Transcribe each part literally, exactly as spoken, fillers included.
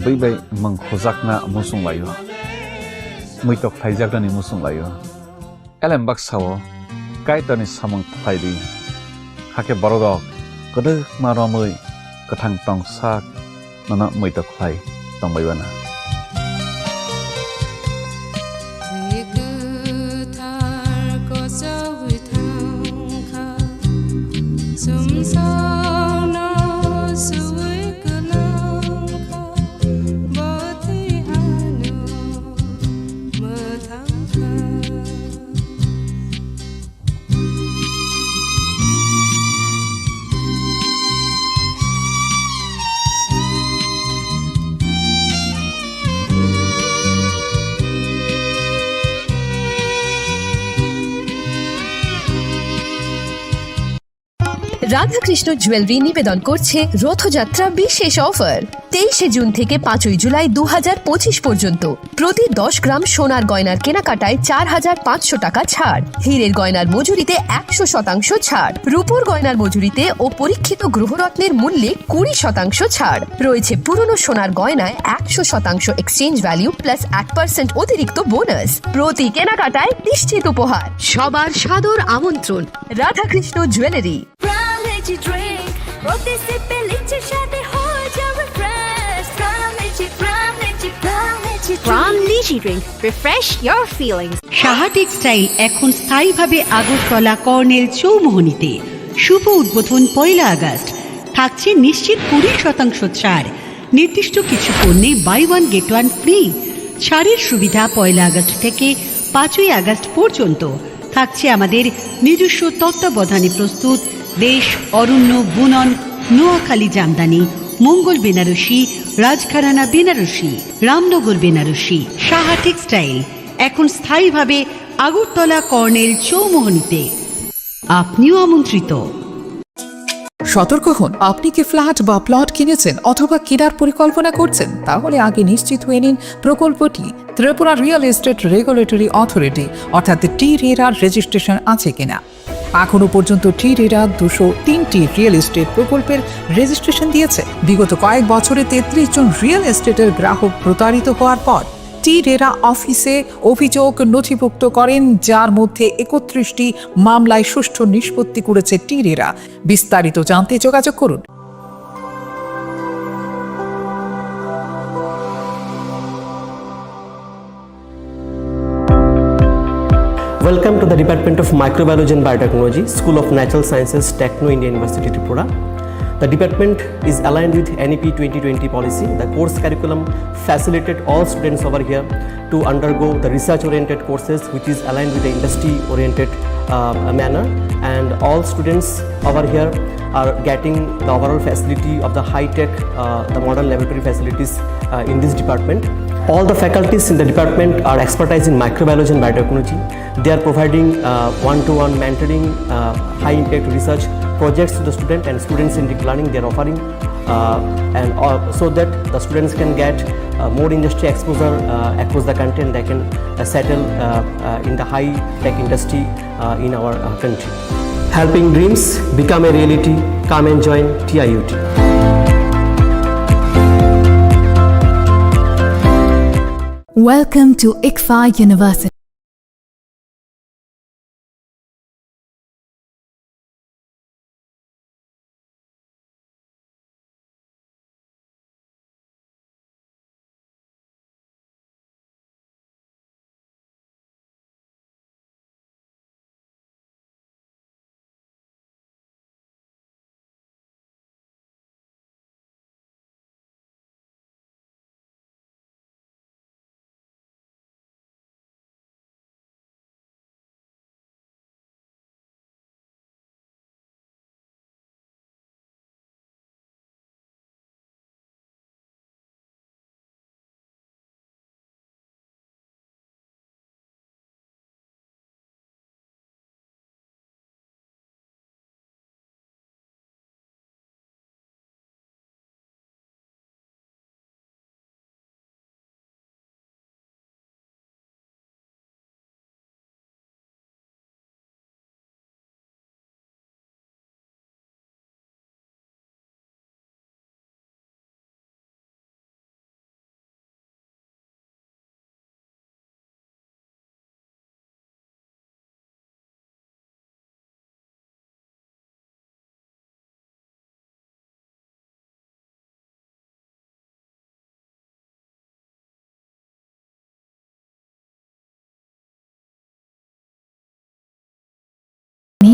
bwi bai mwng khujakna muchung lai-o, muitok khlaijaknani muchung lai-o. Elem baksa-o Kaitorni samung khlai di, hakhe bororok kwdwkma romwi kwthang tongsak nono muitok khlai tongbai uanw. Radhakrishna jewellery নিবেদন করছে রথযাত্রা বিশেষ অফার। তেইশে জুন থেকে পাঁচই জুলাই দু হাজার পঁচিশ পর্যন্ত প্রতি দশ গ্রাম সোনার গয়নার কেনাকাটায় চার হাজার পাঁচশো টাকা ছাড়, হীরের গয়নার মজুরিতে একশো শতাংশ ছাড়, রূপোর গয়নার মজুরিতে ও পরীক্ষিত গ্রহরত্নের মূল্যে কুড়ি শতাংশ ছাড়। রয়েছে পুরনো সোনার গয়নায় একশো শতাংশ এক্সচেঞ্জ ভ্যালু প্লাস এক পার্সেন্ট অতিরিক্ত বোনাস। প্রতি কেনাকাটায় নিশ্চিত উপহার। সবার সাদর আমন্ত্রণ Radhakrishna jewellery. Prime Energy Drink, প্রতি সিপে লিচির স্বাদে হয়ে যাবে fresh. Prime Energy, Prime Energy, Prime Energy Drink। Prime Energy Drink, refresh your feelings। Saha textile এখন স্থায়ীভাবে আগরতলা কর্নেল চৌমুহনীতে। শুভ উদ্বোধন পয়লা আগস্ট। থাকছে নিশ্চিত কুড়ি শতাংশ ছাড়। নির্দিষ্ট কিছু পণ্যে buy one get one free. ছাড়ের সুবিধা পয়লা আগস্ট থেকে পাঁচই আগস্ট পর্যন্ত। থাকছে আমাদের নিজস্ব তত্ত্বাবধানে প্রস্তুত দেশ, অরণ্য, বুনন, নোয়াখালী জামদানি, মঙ্গল বেনারসি, রাজঘরানা বেনারসি, রামনগর বেনারসি। সাহা টেক্সটাইল এখন স্থায়ীভাবে আগরতলা কর্নেল চৌমুহনীতে। আপনিও আমন্ত্রিত। সতর্ক হন, আপনি কি ফ্ল্যাট বা প্লট কিনেছেন অথবা কেনার পরিকল্পনা করছেন? তাহলে আগে নিশ্চিত হয়ে নিন প্রকল্পটি। Tripura real estate regulatory authority অর্থাৎ টি রেরার রেজিস্ট্রেশন আছে কিনা। এখনো পর্যন্ত টি রেরা দুশো তিনটি রিয়েল এস্টেট প্রকল্পের রেজিস্ট্রেশন দিয়েছে। বিগত কয়েক বছরে তেত্রিশ জন রিয়েল এস্টেটের গ্রাহক প্রতারিত হওয়ার পর টি রেরা অফিসে অভিযোগ নথিভুক্ত করেন, যার মধ্যে একত্রিশটি মামলায় সুষ্ঠু নিষ্পত্তি করেছে টি রেরা। বিস্তারিত জানতে যোগাযোগ করুন। Welcome to the Department of Microbiology and Biotechnology, School of Natural Sciences, Techno India University, Tripura. The department is aligned with N E P twenty twenty policy. The course curriculum facilitate all students over here to undergo the research-oriented courses, which is aligned with the industry-oriented, uh, manner. And all students over here are getting the overall facility of the high-tech, uh, the modern laboratory facilities, uh, in this department. All the faculties in the department are expertise in microbiology and biotechnology. They are providing, uh, one-to-one mentoring, uh, high-impact research projects to the student and students-centric learning they are offering, uh, and, uh, so that the students can get, uh, more industry exposure, uh, across the country, and they can, uh, settle, uh, uh, in the high-tech industry, uh, in our, uh, country. Helping dreams become a reality. Come and join T I U T. Welcome to ICFAI University.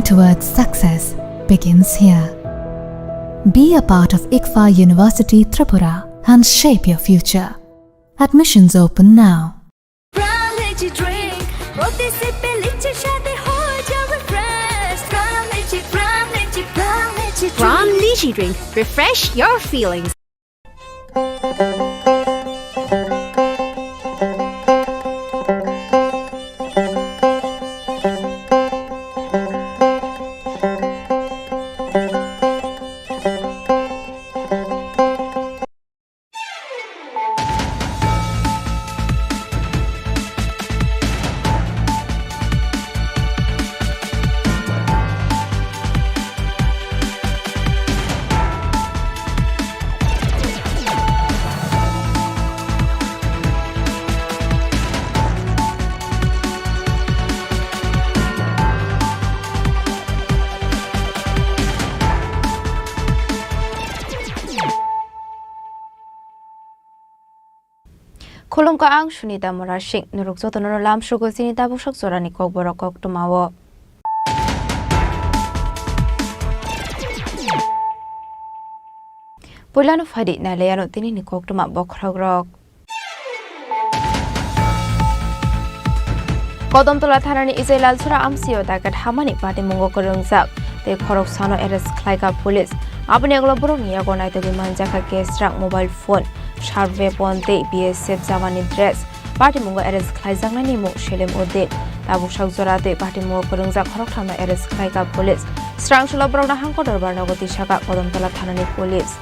towards success begins here. Be a part of ICFAR University Tripura and shape your future. Admissions open now. Pran Lychee drink, প্রতি সিপে লিচি স্বাদে হয়ে যাও refresh। Pran Lychee, Pran Lychee, Pran Lychee drink। Pran Lychee drink, refresh your feelings। Khulumkha, ang Sunita Murasing, norok jotono lamsogo chini tabuksak jorani kokborok koktwmao. Puilano phaidi nailaiano tinini koktwma bokhorokrok. Kodomtola thanani Ijai Lalsora amsio daket hamani patimungo kwrwngjak tei khoroksano arrest khlaikha police. Aboni ulo borokni yago naitugwi manjakha cash rang, mobile phone, sharp weapon tei B S F jawani dress. Patimungo arrest khlaijaknani mung Selim Uddin. Tabuksak jora tei patimungo kwrwngjak khoroktham no arrest khlaikha police. Srangsulo borokno hangko dorbar nogo tisakha Kodomtola thanani police.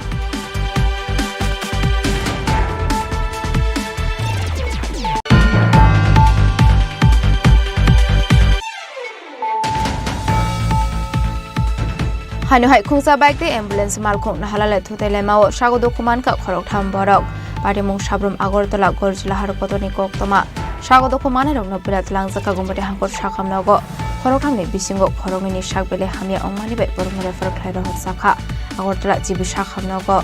Haino hai khungsa bike tei ambulance malkhung nahalale thutai laimao sago dukhu mankha khoroktham borok. Patimung sabrum Agartala Gorjilahar kotorni koktwma. Sago dukhu manai rokno birat langjakha Gumati hangkor sakham nogo. Khoroktham ni bisingo khoroknwi ni sak belai hamya wngmani bai borokno refer khlai rohor sakha Agartala G B sakham nogo.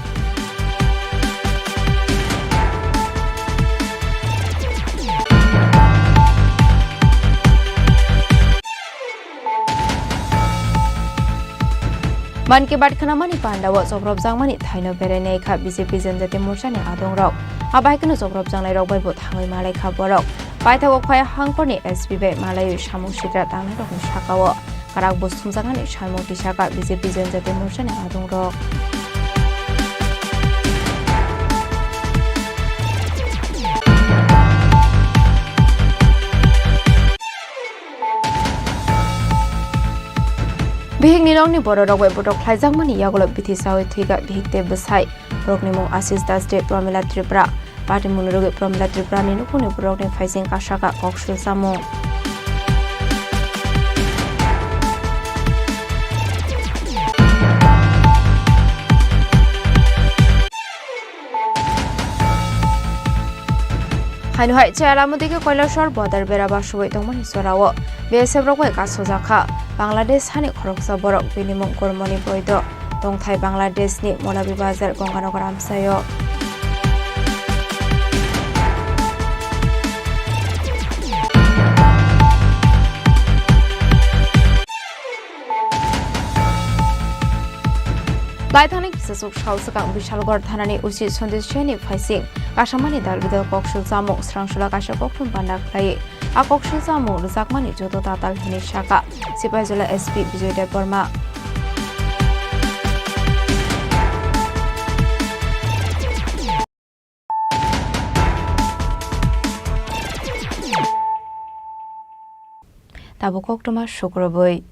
Mann Ki Baat khwnamani pandao chopropjakmani thaino berai naikha B J P Janjati Morchani adongrok. Abahaikeno chopropjaknairok baibo thangwi malaikha borok. Paithago Khaya hangkorni S P bai malaiwi samung sitra tangnairokni sakao kwrak bo sumjaknani samung tisakha B J P Janjati Morchani adongrok. Bihikni nokni bororok bai botok khlaijakmani yagulo bithi saui thwikha bihik tei bwsai. Borokni mung Ashish Das tei Pramila Tripura. Patimungni rwgwi Pramila Tripurani nukhungni borokni phaising kasakha kok sulsamung. Haino hai Chayalamudige Kailasor border bera basubui tongmani jorao B S F rok bai kasojakha Bangladesh hani khoroksa borok, bini mung Kormoni Boido, tongthai Bangladesh ni Molabi Bazar Ganganagar amchaio. Laithangni kisasuk sal swkang Bishalgarh thanani O C Sandesh Jaini phaising kasamani dal bidal koksul chamung srangsulo kaisa kokthum panda khlai. A koksul chamung rwjakmani joto tatal hwnwi sakha Sipaijala S P Bijoy Debbarma. Tabuk koktwma sukrubui.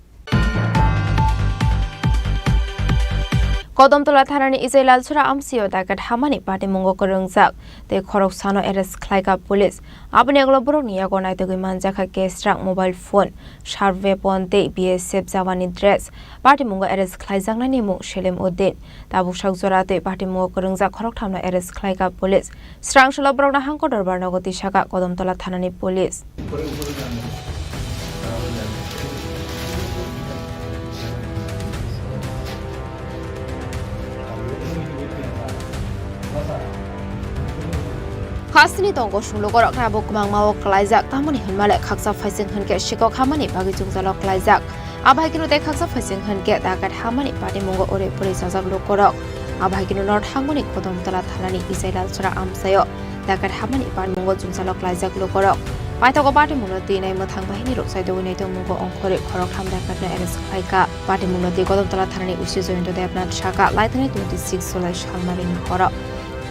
Kodomtola thanani Ijai Lalsora amsio daket hamani patimungo kwrwngjak tei khoroksano arrest khlaikha police. Aboni ulo borokni yago naitugwi manjakha cash rang, mobile phone, sharp weapon tei B S F jawani dress. Patimungo arrest khlaijaknani mung Selim Uddin. Tabuksak jora tei patimungo kwrwngjak khorokthamno arrest khlaikha police. Srangsulo borokno hangko dorbar nogo tisakha Kodomtola thanani police. Khasni tongo sumlugorok tabuk kwbangma o kwlaijak, tamoni hwnmale khaksa phaising hwnkhe sikok hamani bagwi jwngjalo kwlaijak. Abo hai kheno tei khaksa phaising hwn khe dakat hamani patimungo uri puri chajak lukorok. Abo hai kheno North Hangmani Kodamtala thanani Ijailal Chora amchaio dakat hamani patimungo chwngsalok laijak lukorok. Paithago patimungno twi nai mwthang bahini rok chaitogwi naitongmungo ongkhorwi khoroktham dakatno arrest khlaikha. Patimungno twi Kodamtala thanani O C Jayanta Debnath sakha, laithani twenty six July salmarini horo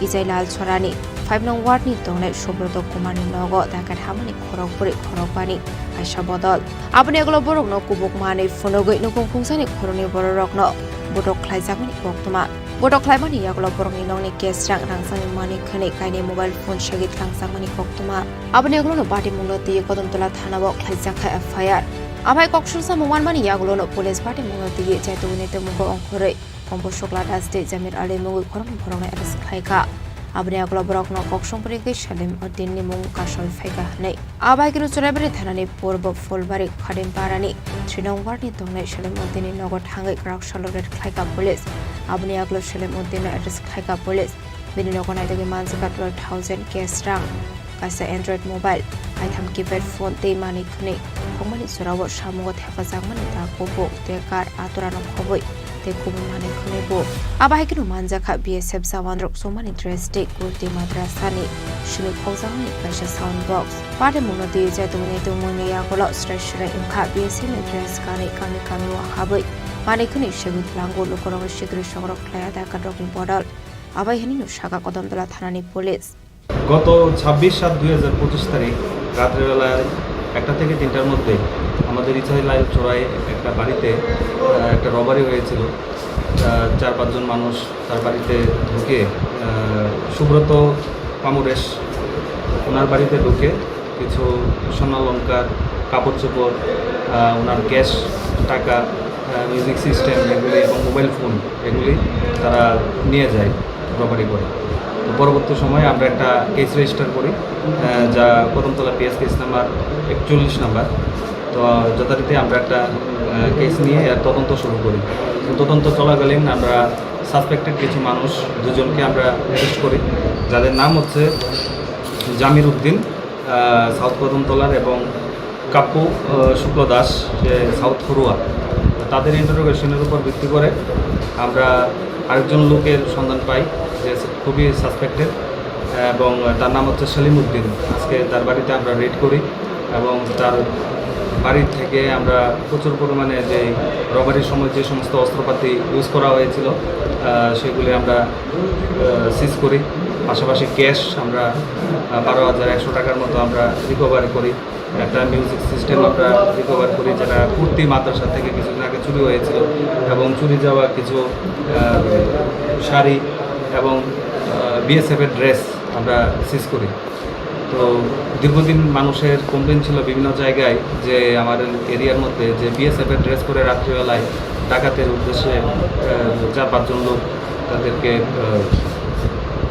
Ijailal Chorani five nong ward ni tongnai Subroto Kumar ni nogo dakat hamani khorok bwrwi khorok bani kaisa bodol. Aboni ulo borokno kubuk manwi phunugwi nukung khungsani khoroknwi bororokno botok khlaijakmani koktwma. Botok khlaimani yagulo borokni nokni cash rang rangchakni manwi khwnwi kainwi mobile phone segwi tlangjakmani koktwma. Aboni ulo patimungno twi Kodamtala thanao khlaijakha F I R. Abai kok sumsamo manmani yagulono police patimungno twi chaitugwi naitongmungo ongkhorwi Kombo Sukla Das tei Jamir Ali mungwi khoroknwi borokno arrest khlaikha. Aboni yagulo borokno kok songpirigwi Salim Uddin ni mung kasawi phaikha hwnwi. Abai kheno Churaibari thanani Purbo Phulbari Khadimparani three nong ward ni tongnai Salim Uddin ni nogo thangwi kwrak salo raid khlaikha police. Aboni yagulo Salim Uddin no arrest khlaikha police. Bini nogo naitugwi manjakha twelve thousand cash rang, kaisa Android mobile, kaitham keypad phone tei manwi khwnwi thokmani jorao samungo thepajakmani ta kubuk, tekar, atorano khobwi tei kubun manwi khwnwi bo. Abo hai kheno manjakha B S F jawanrok chumani dress tei kurti madrasani simi khokjakmani kaisa sound box. Patimungno twi chaitugwi naitongmungni yagulo srai srai wngkha B S F ni dress kanwi kami kami o habwi manwi khwnwi segwi tlango lukurogwi sikiri songrok khlaiya dakarrokni bodol. Abai hinwi no sakha Kodamtala thanani police. গত ছাব্বিশ সাত দুই হাজার পঁচিশ তারিখ রাত্রেবেলায় একটা থেকে তিনটার মধ্যে আমাদের ইছাইলাল চোরাই একটা বাড়িতে, আহ, একটা রবারি হয়েছিল। আহ, চার পাঁচজন মানুষ তার বাড়িতে ঢুকে, আহ, সুব্রত পামুরেশ ওনার বাড়িতে ঢুকে কিছু স্বর্ণালংকার, কাপড় চোপড়, আহ, ওনার ক্যাশ টাকা, আহ, মিউজিক সিস্টেম এগুলি এবং মোবাইল ফোন এগুলি তারা নিয়ে যায় রবারি করে। তো পরবর্তী সময়ে আমরা একটা কেস রেজিস্টার করি, আহ, যা কদমতলা পিএস কেস নাম্বার একচল্লিশ নাম্বার। তো যথারীতি আমরা একটা, আহ, কেস নিয়ে এর তদন্ত শুরু করি। তো তদন্ত চলাকালীন আমরা সাসপেক্টেড কিছু মানুষ দুজনকে আমরা অ্যারেস্ট করি, যাদের নাম হচ্ছে জামির উদ্দিন, আহ, সাউথ কদমতলার এবং কাপ্পু, আহ, শুক্ল দাস, যে সাউথ ফরুয়া। তাদের ইন্টারোগেশনের উপর ভিত্তি করে আমরা আরেকজন লোকের সন্ধান পাই, যে খুবই সাসপেক্টেড, এবং তার নাম হচ্ছে সেলিম উদ্দিন। আজকে তার বাড়িতে আমরা রেড করি এবং তার বাড়ি থেকে আমরা প্রচুর পরিমাণে যে রবারির সময় যে সমস্ত অস্ত্রপাতি ইউজ করা হয়েছিল, আহ, সেগুলি আমরা, আহ, সিজ করি। পাশাপাশি ক্যাশ আমরা, আহ, বারো হাজার একশো টাকার মতো আমরা রিকভারি করি। একটা মিউজিক সিস্টেম আমরা রিকভার করি, যেটা কুর্তি মাদ্রাসা থেকে কিছুদিন আগে চুরি হয়েছিল এবং চুরি যাওয়া কিছু, আহ, শাড়ি এবং, আহ, বিএসএফ এর ড্রেস আমরা সিজ করি। তো দীর্ঘদিন মানুষের কমপ্লেন ছিল বিভিন্ন জায়গায় যে আমার এরিয়ার মধ্যে যে বিএসএফ এর ড্রেস পরে রাত্রিবেলায় ডাকাতের উদ্দেশ্যে, আহ, চার পাঁচজন লোক তাদেরকে, আহ,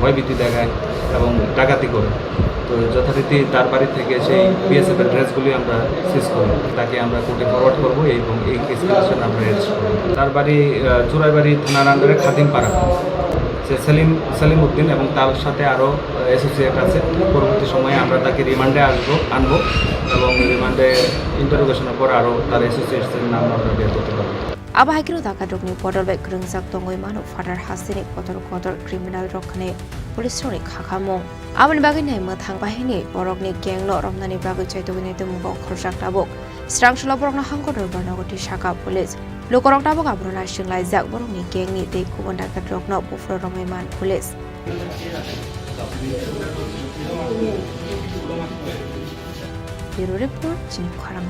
ভয়ভীতি দেখায় এবং ডাকাতি করে। তো যথারীতি তার বাড়ি থেকে সেই বিএসএফ এর ড্রেসগুলি আমরা সিজ করি। তাকে আমরা কোর্টে ফরওয়ার্ড করবো এবং এই কেস রিলেশন আমরা অ্যারেস্ট করবো। তার বাড়ি, আহ, চুরাইবাড়ি থানার আন্ডারে খাদিমপাড়া। সে সেলিম, সেলিম উদ্দিন এবং তার সাথে আরও, আহ, অ্যাসোসিয়েট আছে। পরবর্তী সময়ে আমরা তাকে রিমান্ডে আসবো, আনবো এবং রিমান্ডে ইন্টারোগেশনের পর আরও তার অ্যাসোসিয়েটসের নাম আমরা বের করতে পারবো। Abo hai kheno dakarokni bodol bai kwrwngjak tongwi mano phatar hasteni kotor kotor criminal rok hwnwi police rokni khakhamung. Aboni bagwi nai mwthang bahini borokni gang no romnani bagwi chaitugwi naitongmungo khorjak tabuk. Srang salo borokno hangkor dorbar nogo twi sakha police. Lukurok tabuk abono naising laijak borokni gang ni tei kubun dakat rokno buphuru romwi man police. Bureau report, chini khorang.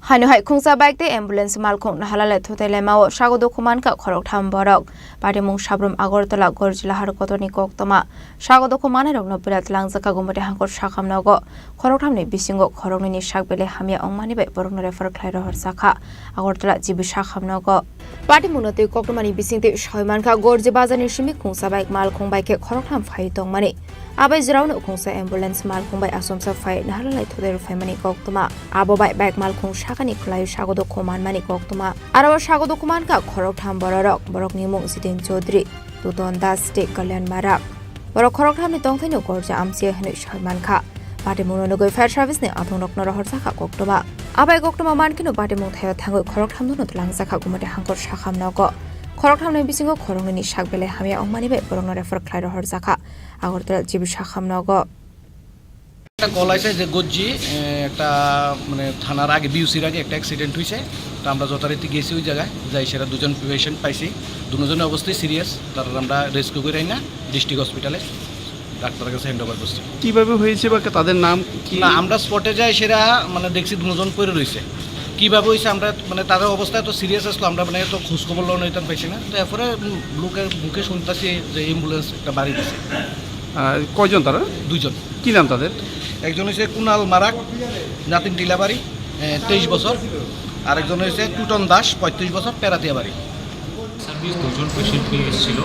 Haino hai khungsa bike tei ambulance malkhung nahalale thutai laimao sago dukhu mankha khoroktham borok. Patimung Sabrum Agartala Gorjila har kotorni koktwma. Sago dukhu manai rokno pila tlangjak kha Gumati hangkor sakham nogo. Khoroktham ni bisingo khoroknwi ni sak belai hamya wngmani bai borokno refer khlai rohor sakha Agartala G B sakham nogo. Patimungno twi koktwmani bisingtwi sawi mankha, Gorji bazarni simi khungsa bai malkhung bai khe khoroktham phaiwi tongmani. Abai jora-o khungsa ambulance malkhung bai achomsa phai naharlai thutai rw phaimani koktwma. Abo bai bike malkhung sakani khwlai sago dukhu manmani koktwma. Aro o sago dukhu mankha khoroktham bororok, borokni mung Jiten Chaudhary, Tuton Das tei Kalyan Marak. Borok khoroktham ni tongthai no gorja amchia hinwi sai mankha. Patimung no nugwi fire service ni adong rok no rohor jakha koktwma. Abai koktwma mankhe no patimung thaio thangwi khoroktham no twlang jakha gumati hangkor sakham nogo. Khoroktham ni bisingo khoroknwi ni sak belai hamya wngmani bai borok no refer khlai rohor jakha Agartala G B sakham nogo. একটা কল আছে যে গজ্জি এ, একটা মানে থানার আগে বিউসির আগে একটা অ্যাক্সিডেন্ট হয়েছে। তো আমরা যথারীতি গেছি ওই জায়গায়, যাই সেটা দুজন পেশেন্ট পাইছি। দুজনের অবস্থাই সিরিয়াস। তারা আমরা রেস্কিউ করে আইনা ডিস্ট্রিক্ট হসপিটালে ডাক্তারের কাছে হ্যান্ড ওভার করছি। কিভাবে হয়েছে বা তাদের নাম কি? না, আমরা স্পটে যাই সেটা মানে দেখছি দুজন পড়ে রয়েছে। কিভাবে হয়েছে আমরা মানে তাদের অবস্থা এত সিরিয়াস আসলো, আমরা মানে এত খোঁজ খবর লওয়া নিতাম পাইছি না। তো এরপরে উম, লোকের মুখে শুনতেছি যে অ্যাম্বুলেন্স একটা বাড়ি দিছে। আহ, কয়জন তারা? দুইজন। কি নাম তাদের? একজন হচ্ছে কুনাল মারাক, নাতিন টিলাবাড়ি, তেইশ বছর। আরেকজন হচ্ছে টুটন দাস, পঁয়ত্রিশ বছর, পেরাতিয়া বাড়ি। সার্ভিস দুজন পেশেন্ট নিয়ে এসেছিল,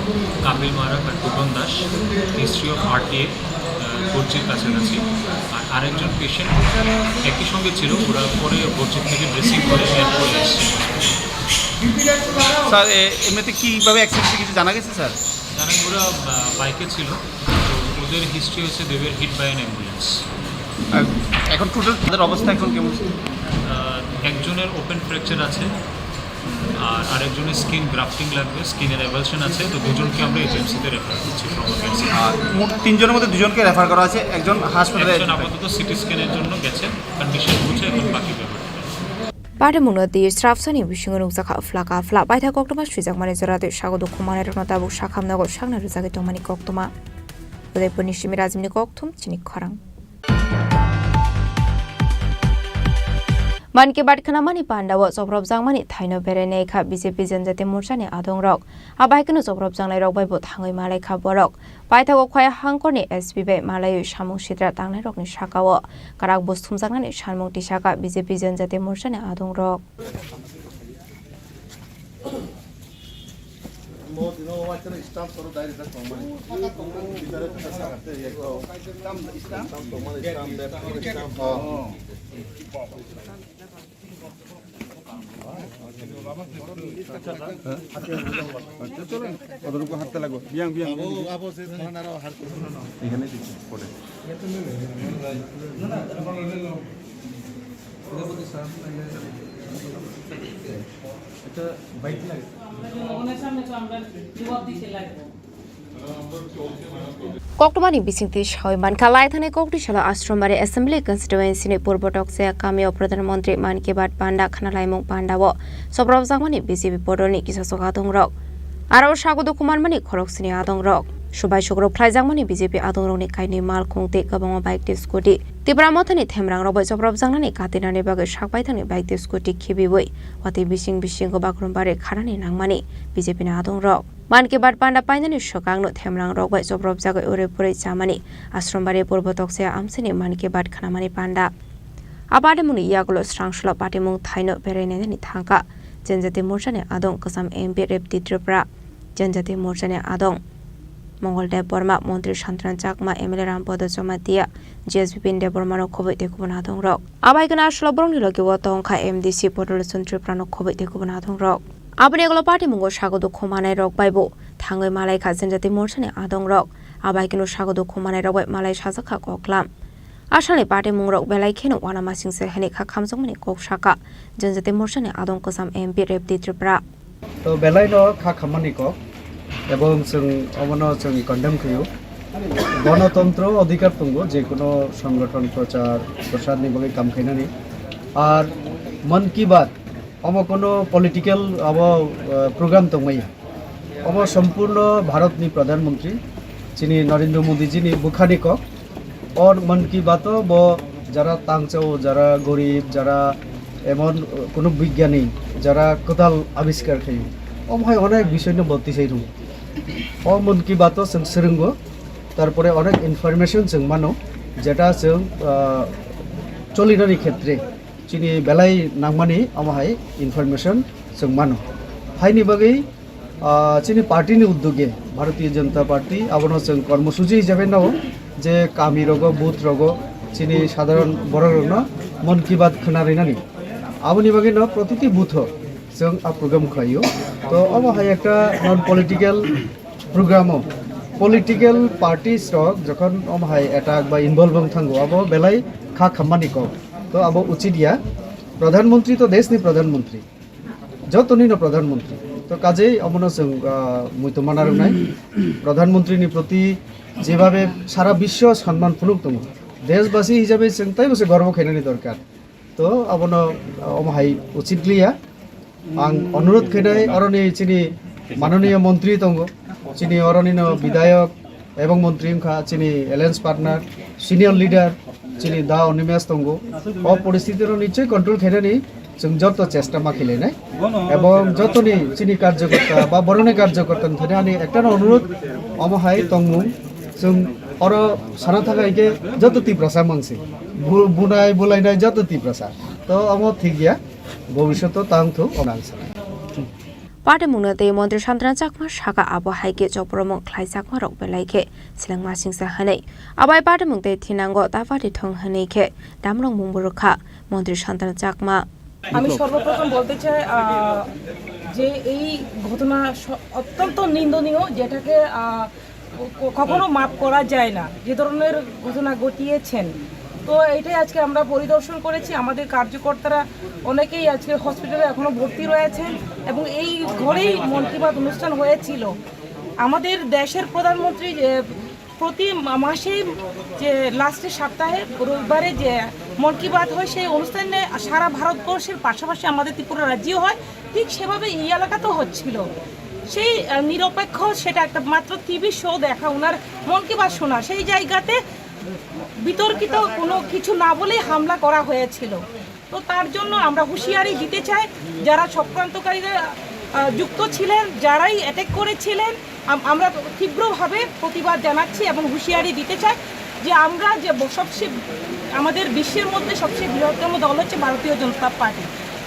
কাপিল মারাক আর টুটন দাস, হিস্ট্রি অফ আরটিএ, গর্জির কাছাকাছি। আর আরেকজন পেশেন্ট একই সঙ্গে ছিল, ওরা পরে গর্জির থেকে ড্রেসিং করে এয়ারপোর্টে এসেছিল। স্যার এ- এমনিতে কিভাবে অ্যাক্সিডেন্ট কিছু জানা গেছে স্যার? জানেন, ওরা আহ, বাইকে ছিল, তো ওদের হিস্ট্রি হচ্ছে they were hit by an ambulance। আর এখন টোটাল তাদের অবস্থা এখন কেমন? আহ, একজনের ওপেন ফ্র্যাকচার আছে, আর আরেকজনের স্কিন গ্রাফটিং লাগবে, স্কিনের অ্যাভালশন আছে, তো দুজনকে আমরা এজেন্সিতে রেফার করছি, ট্রমা কেয়ার। আর মোট তিনজনের মধ্যে দুজনকে রেফার করা আছে, একজন হাসপাতালে। একজন আপাতত সিটি স্ক্যানের জন্য গেছে, কন্ডিশন বুঝে এখন বাকি ব্যাপারটা। Patimungno twi srapsani bisingo nukjakha phlaka phla paithak koktwma swijakmani jora tei sago dukhu manwi rokno tabuk sakham nogo sakna rwjagwi tongmani koktwma. Udaipurni simi Rajibni kokthum chini khorang. Mann Ki Baat khnamani pandao chopropjakmani thaino berai naikha B J P Janjati Morchani adongrok. Abahaikeno chopropjaknairok bai bo thangwi malaikha borok. Paithago Khwai hangkorni S P bai malaiwi samung sitra tangnairokni sakao kwrak buj thumjaknani sanmung tisakha B J P Janjati Morchani adongrok. চলেন, ওদের উপর হাঁটতে লাগবো। বিয়াং, বিয়াং, বিয়াং। এখানে দিচ্ছি, পরে। Koktwmani bisingtwi sawi mankha, laithani kokti salo Ashramari Assembly Constituency ni Purbo Tokse kamio Pradhan Mantri Mann Ki Baat panda khnalaimung pandao chopropjakmani B J P podolni kisasok adongrok. Aro sago dukhu manmani khoroksini adongrok. Subai sugrok khlaijakmani B J P adongrokni kainwi malkhung tei kwbangma bike tei scooty. Tipra Mothani themrangrok bai chopropjaknani katinani bagwi sakbaithangni bike tei scooty khibiwi watwi bising bisingo bagrombari kharani nangmani B J P ni adongrok. Mann Ki Baat panda painani swkangno themrangrok bai chopropjagwi urui purui chamani Ashrambaria Purbo Tokse amchaini Mann Ki Baat khnamani panda. A patimungni yagulo srangsulo patimung thaino berai nainani thangkha Janjati Morchani adong kwcham M P Rebti Tripura, Janjati Morchani adong Mongol Debbarma, Montri Santana Chakma, M L A Rampada Jamatia, G S B P ni Debbarmano khobwi tei kubun adongrok. Abai kheno aswk borokni logi o tongkha M D C Potolochon Tripurano khobwi tei kubun adongrok. Aboni ulo patimungo sago dukhu manai rok bai bo thangwi malai kha Janjati Morchani adong rok. Abai kheno sago dukhu manai rok bai malai sajak kha koklam. Aswkni patimung rok belai kheno uanamasingcha hinwi kha khamjakmani kok sakha Janjati Morchani adong kwcham M P Rebti Tripura. To belai no kha khammani kok, ebong chwng omono chwng condemn khaio. Gonotantro odhikar tongo, je kono songothon prochar prosar ni bagwi kam khainani. Ar Mann Ki Baat omo kono political abo, eh, program tongmaya. Omo sompurno Bharat ni Pradhan Mantri chini Narendra Modi ji ni bwkhani kok. O Mann Ki Baat o bo jara tangchao, jara gorib, jara emon, uh, kono bigyani, jara kwtal abiskar khaio. Omo hai onek bisoi no bo tisai rwo. O Mann Ki Baat o chwng swrwngo, tarpore onek information chwng mano, jeta chwng, uh, cholinani khetre chini belai nangmani omo hai information chwng mano. Haini bagwi, ah, chini party ni uddoge, Bharatiya Janata Party, abono chwng kormosuchi hisabe nao je kami rogo, booth rogo, chini sadharon borok rokno Mann Ki Baat khna rinani. Aboni bagwi no protiti booth o chwng a program khlaio. To omo hai ekta non political program o Political parties rok jokhon om hai attack ba involve wng thango, abo belai kha khammani kok. To abo uchit ya. Pradhan Mantri to desh ni Pradhan Mantri, jotoni no Pradhan Mantri. To kajei omono chwng, ah, muitu mana rwnai. Pradhan Mantri ni proti jebhabe sara biswo sanman phunuk tongo, deshbasi hisabe chwng teibo se gorbo khainani dorkar. To abono, ah, omo hai uchit liya. Ang onurodh khainai, oroni chini manoniya montri tongo, chini oroni no bidhayok ebong montri wngkha, chini alliance partner, senior leader, chini da Animesh tongo. O poristiti no nichoi control khainani chwng joto chesta ma khilainai. Ebong jotoni chini karjokorta ba boroni karjokorta ni thani ani ekta no onurodh, omo hai tongmung chwng oro sana thangkha hwnkhe joto Tiprasa mangsi. Bu-, bunai bulainai joto Tiprasa. To omo thik ya. Bobishoto tang thung, omo ang sanai. Patimungno tei Montri Santana Chakma saka abo hai khe chopropmung khlaijakmarok belai khe selengmasingcha hwnwi. Abai patimung tei thinango ta pati thung hwnwi khe damrokmungbo rwkha Montri Santana Chakma. আমি সর্বপ্রথম বলতে চাই, আহ, যে এই ঘটনা স-, অত্যন্ত নিন্দনীয়, যেটাকে, আহ, ক-, কখনো মাফ করা যায় না, যে ধরনের ঘটনা ঘটিয়েছেন। তো এটাই আজকে আমরা পরিদর্শন করেছি। আমাদের কার্যকর্তারা অনেকেই আজকে হসপিটালে এখনো ভর্তি রয়েছেন এবং এই ঘরেই মন কি বাত অনুষ্ঠান হয়েছিল। আমাদের দেশের প্রধানমন্ত্রী, এ, প্রতি মা-, মাসেই যে লাস্টের সপ্তাহে রবিবারে যে মন কি বাত হয়, সেই অনুষ্ঠানে সারা ভারতবর্ষের পাশাপাশি আমাদের ত্রিপুরা রাজ্যেও হয়। ঠিক সেভাবে এই এলাকাতেও হচ্ছিল। সেই, আহ, নিরপেক্ষ, সেটা একটা মাত্র টিভি শো দেখা, ওনার মন কি বাত শোনা, সেই জায়গাতে বিতর্কিত কোনো কিছু না বলেই হামলা করা হয়েছিল। তো তার জন্য আমরা হুঁশিয়ারি দিতে চাই, যারা চক্রান্তকারীরা, আহ, যুক্ত ছিলেন, যারাই অ্যাটাক করেছিলেন, আম-, আমরা তীব্রভাবে প্রতিবাদ জানাচ্ছি এবং হুঁশিয়ারি দিতে চাই যে আমরা যে ব-, সবচেয়ে, আমাদের বিশ্বের মধ্যে সবচেয়ে বৃহত্তম দল হচ্ছে ভারতীয় জনতা পার্টি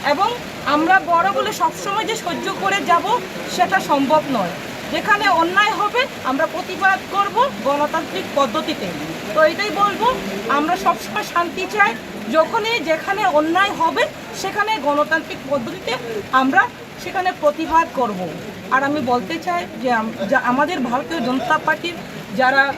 এবং আমরা বড় বলে সবসময় যে সহ্য করে যাব, সেটা সম্ভব নয়। যেখানে অন্যায় হবে, আমরা প্রতিবাদ করব গণতান্ত্রিক পদ্ধতিতে। তো এটাই বলবো, আমরা সবসময় শান্তি চাই। যখনই যেখানে অন্যায় হবে, সেখানে গণতান্ত্রিক পদ্ধতিতে আমরা সেখানে প্রতিবাদ করব। আর আমি বলতে চাই যে আম-, যা-, আমাদের ভারতীয় জনতা পার্টির যারা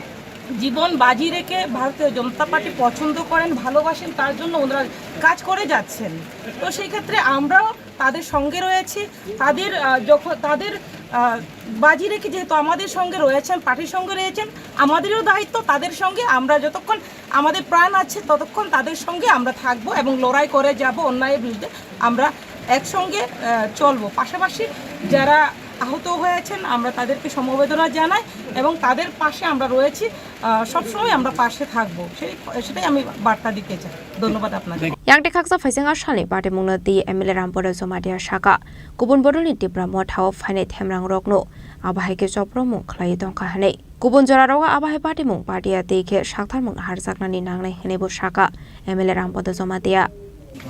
জীবন বাজি রেখে ভারতীয় জনতা পার্টি পছন্দ করেন, ভালোবাসেন, তার জন্য ওনারা কাজ করে যাচ্ছেন। তো সেই ক্ষেত্রে আমরাও তাদের সঙ্গে রয়েছি। তাদের, আহ, যখন তাদের, আহ, বাজি রেখে যেহেতু আমাদের সঙ্গে রয়েছেন, পার্টির সঙ্গে রয়েছেন, আমাদেরও দায়িত্ব তাদের সঙ্গে। আমরা যতক্ষণ আমাদের প্রাণ আছে, ততক্ষণ তাদের সঙ্গে আমরা থাকবো এবং লড়াই করে যাব অন্যায়ের বিরুদ্ধে। আমরা একসঙ্গে, আহ, চলবো। পাশাপাশি যারা আহত হয়েছেন, আমরা তাদেরকে সমবেদনা জানাই এবং তাদের পাশে আমরা রয়েছি, আহ, সবসময় আমরা পাশে থাকবো। সেই, সেটাই আমি বার্তা দিতে চাই। ধন্যবাদ আপনাকে। Yang tei khaksa phaising a salni patimungno twi M L A Rampada Jamatia saka, kubun bodolni Tipra Mothao phainai themrangrokno abo hai khe chopropmung khlaiwi tongkha hwnwi. Kubun jorarogo abo hai patimung patia tei khe saktharmung harjaknani nangnai hwnwibo saka M L A Rampada Jamatia.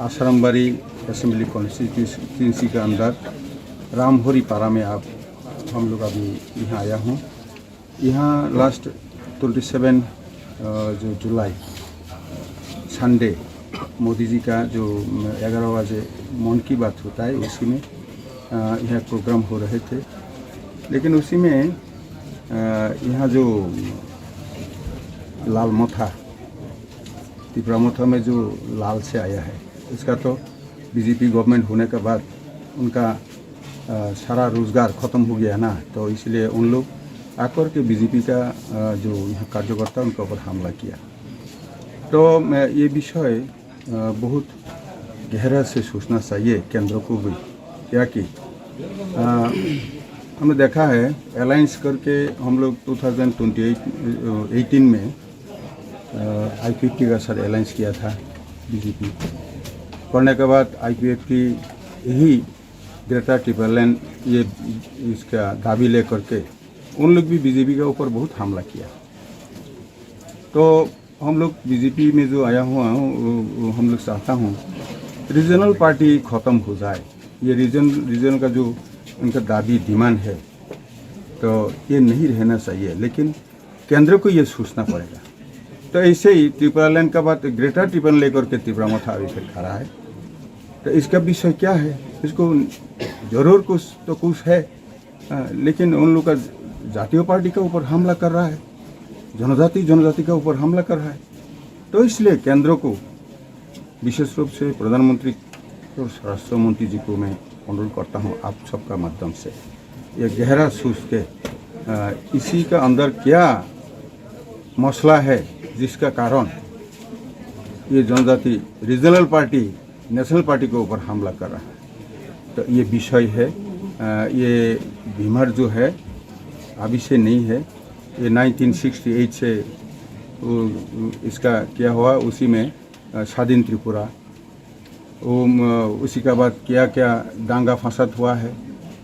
आश्रमबाड़ी assembly constituency के अंदर रामहोरी पारा में आप, हम लोग अभी यहाँ आया हूँ। यहाँ लास्ट ट्वेंटी सेवन, अ, जो जुलाई, संडे, मोदी जी का जो, अम, ग्यारह बजे मन की बात होता है, उसी में, अ, यहाँ प्रोग्राम हो रहे थे। लेकिन उसी में, अ, यहाँ जो लाल मोथा, तिपरा मोथा में जो लाल से आया है, इसका तो बीजेपी गवर्नमेंट होने के बाद उनका, अ, सारा रोजगार खत्म हो गया ना, तो इसलिए उन लोग आकर के बीजेपी का, अ, जो यहाँ कार्यकर्ता, उनके ऊपर हमला किया। तो, अ, ये विषय, अ, बहुत गहरा से सोचना चाहिए केंद्र को भी, क्या कि, अ, हमने देखा है, अलायंस करके हम लोग टू थाउजेंड ट्वेंटी एट, अ, एटीन में, अ, आई पी एफ टी का साथ अलायंस किया था बीजेपी। करने के बाद आई पी एफ टी यही ग्रेटर टिबरेलैंड ये इसका दाबी लेकर के उन लोग भी बीजेपी के ऊपर बहुत हमला किया। तो हम लोग बीजेपी में जो आया हुआ हूँ, वो, वो हम लोग चाहता हूँ रीजनल पार्टी खत्म हो जाए। ये रीजन, रीजन का जो उनका दाबी, डिमांड है, तो ये नहीं रहना चाहिए, लेकिन केंद्र को ये सोचना पड़ेगा। तो ऐसे ही त्रिपुरा लैंड का बात, ग्रेटर टिबरेलैंड लेकर के तिपरा मोथा अभी फिर खड़ा है, तो इसका विषय क्या है? इसको जरूर कुछ तो कुछ है, हाँ, लेकिन उन लोग का जातीय पार्टी के ऊपर हमला कर रहा है, जनजाति जनजाति के ऊपर हमला कर रहा है। तो इसलिए केंद्र को, विशेष रूप से प्रधानमंत्री और स्वराष्ट्र मंत्री जी को मैं अनुरोध करता हूँ आप सबका माध्यम से, ये गहरा सोच के, अ, इसी का अंदर क्या मसला है जिसका कारण ये जनजाति रीजनल पार्टी नेशनल पार्टी के ऊपर हमला कर रहा है। तो ये विषय है, अ, ये बीमार जो है अभी से नहीं है, ये नाइनटीन सिक्सटी एट से वो, इसका क्या हुआ, उसी में, अ, स्वाधीन त्रिपुरा, वो, म, उसी के बाद क्या क्या दांगा फसाद हुआ है,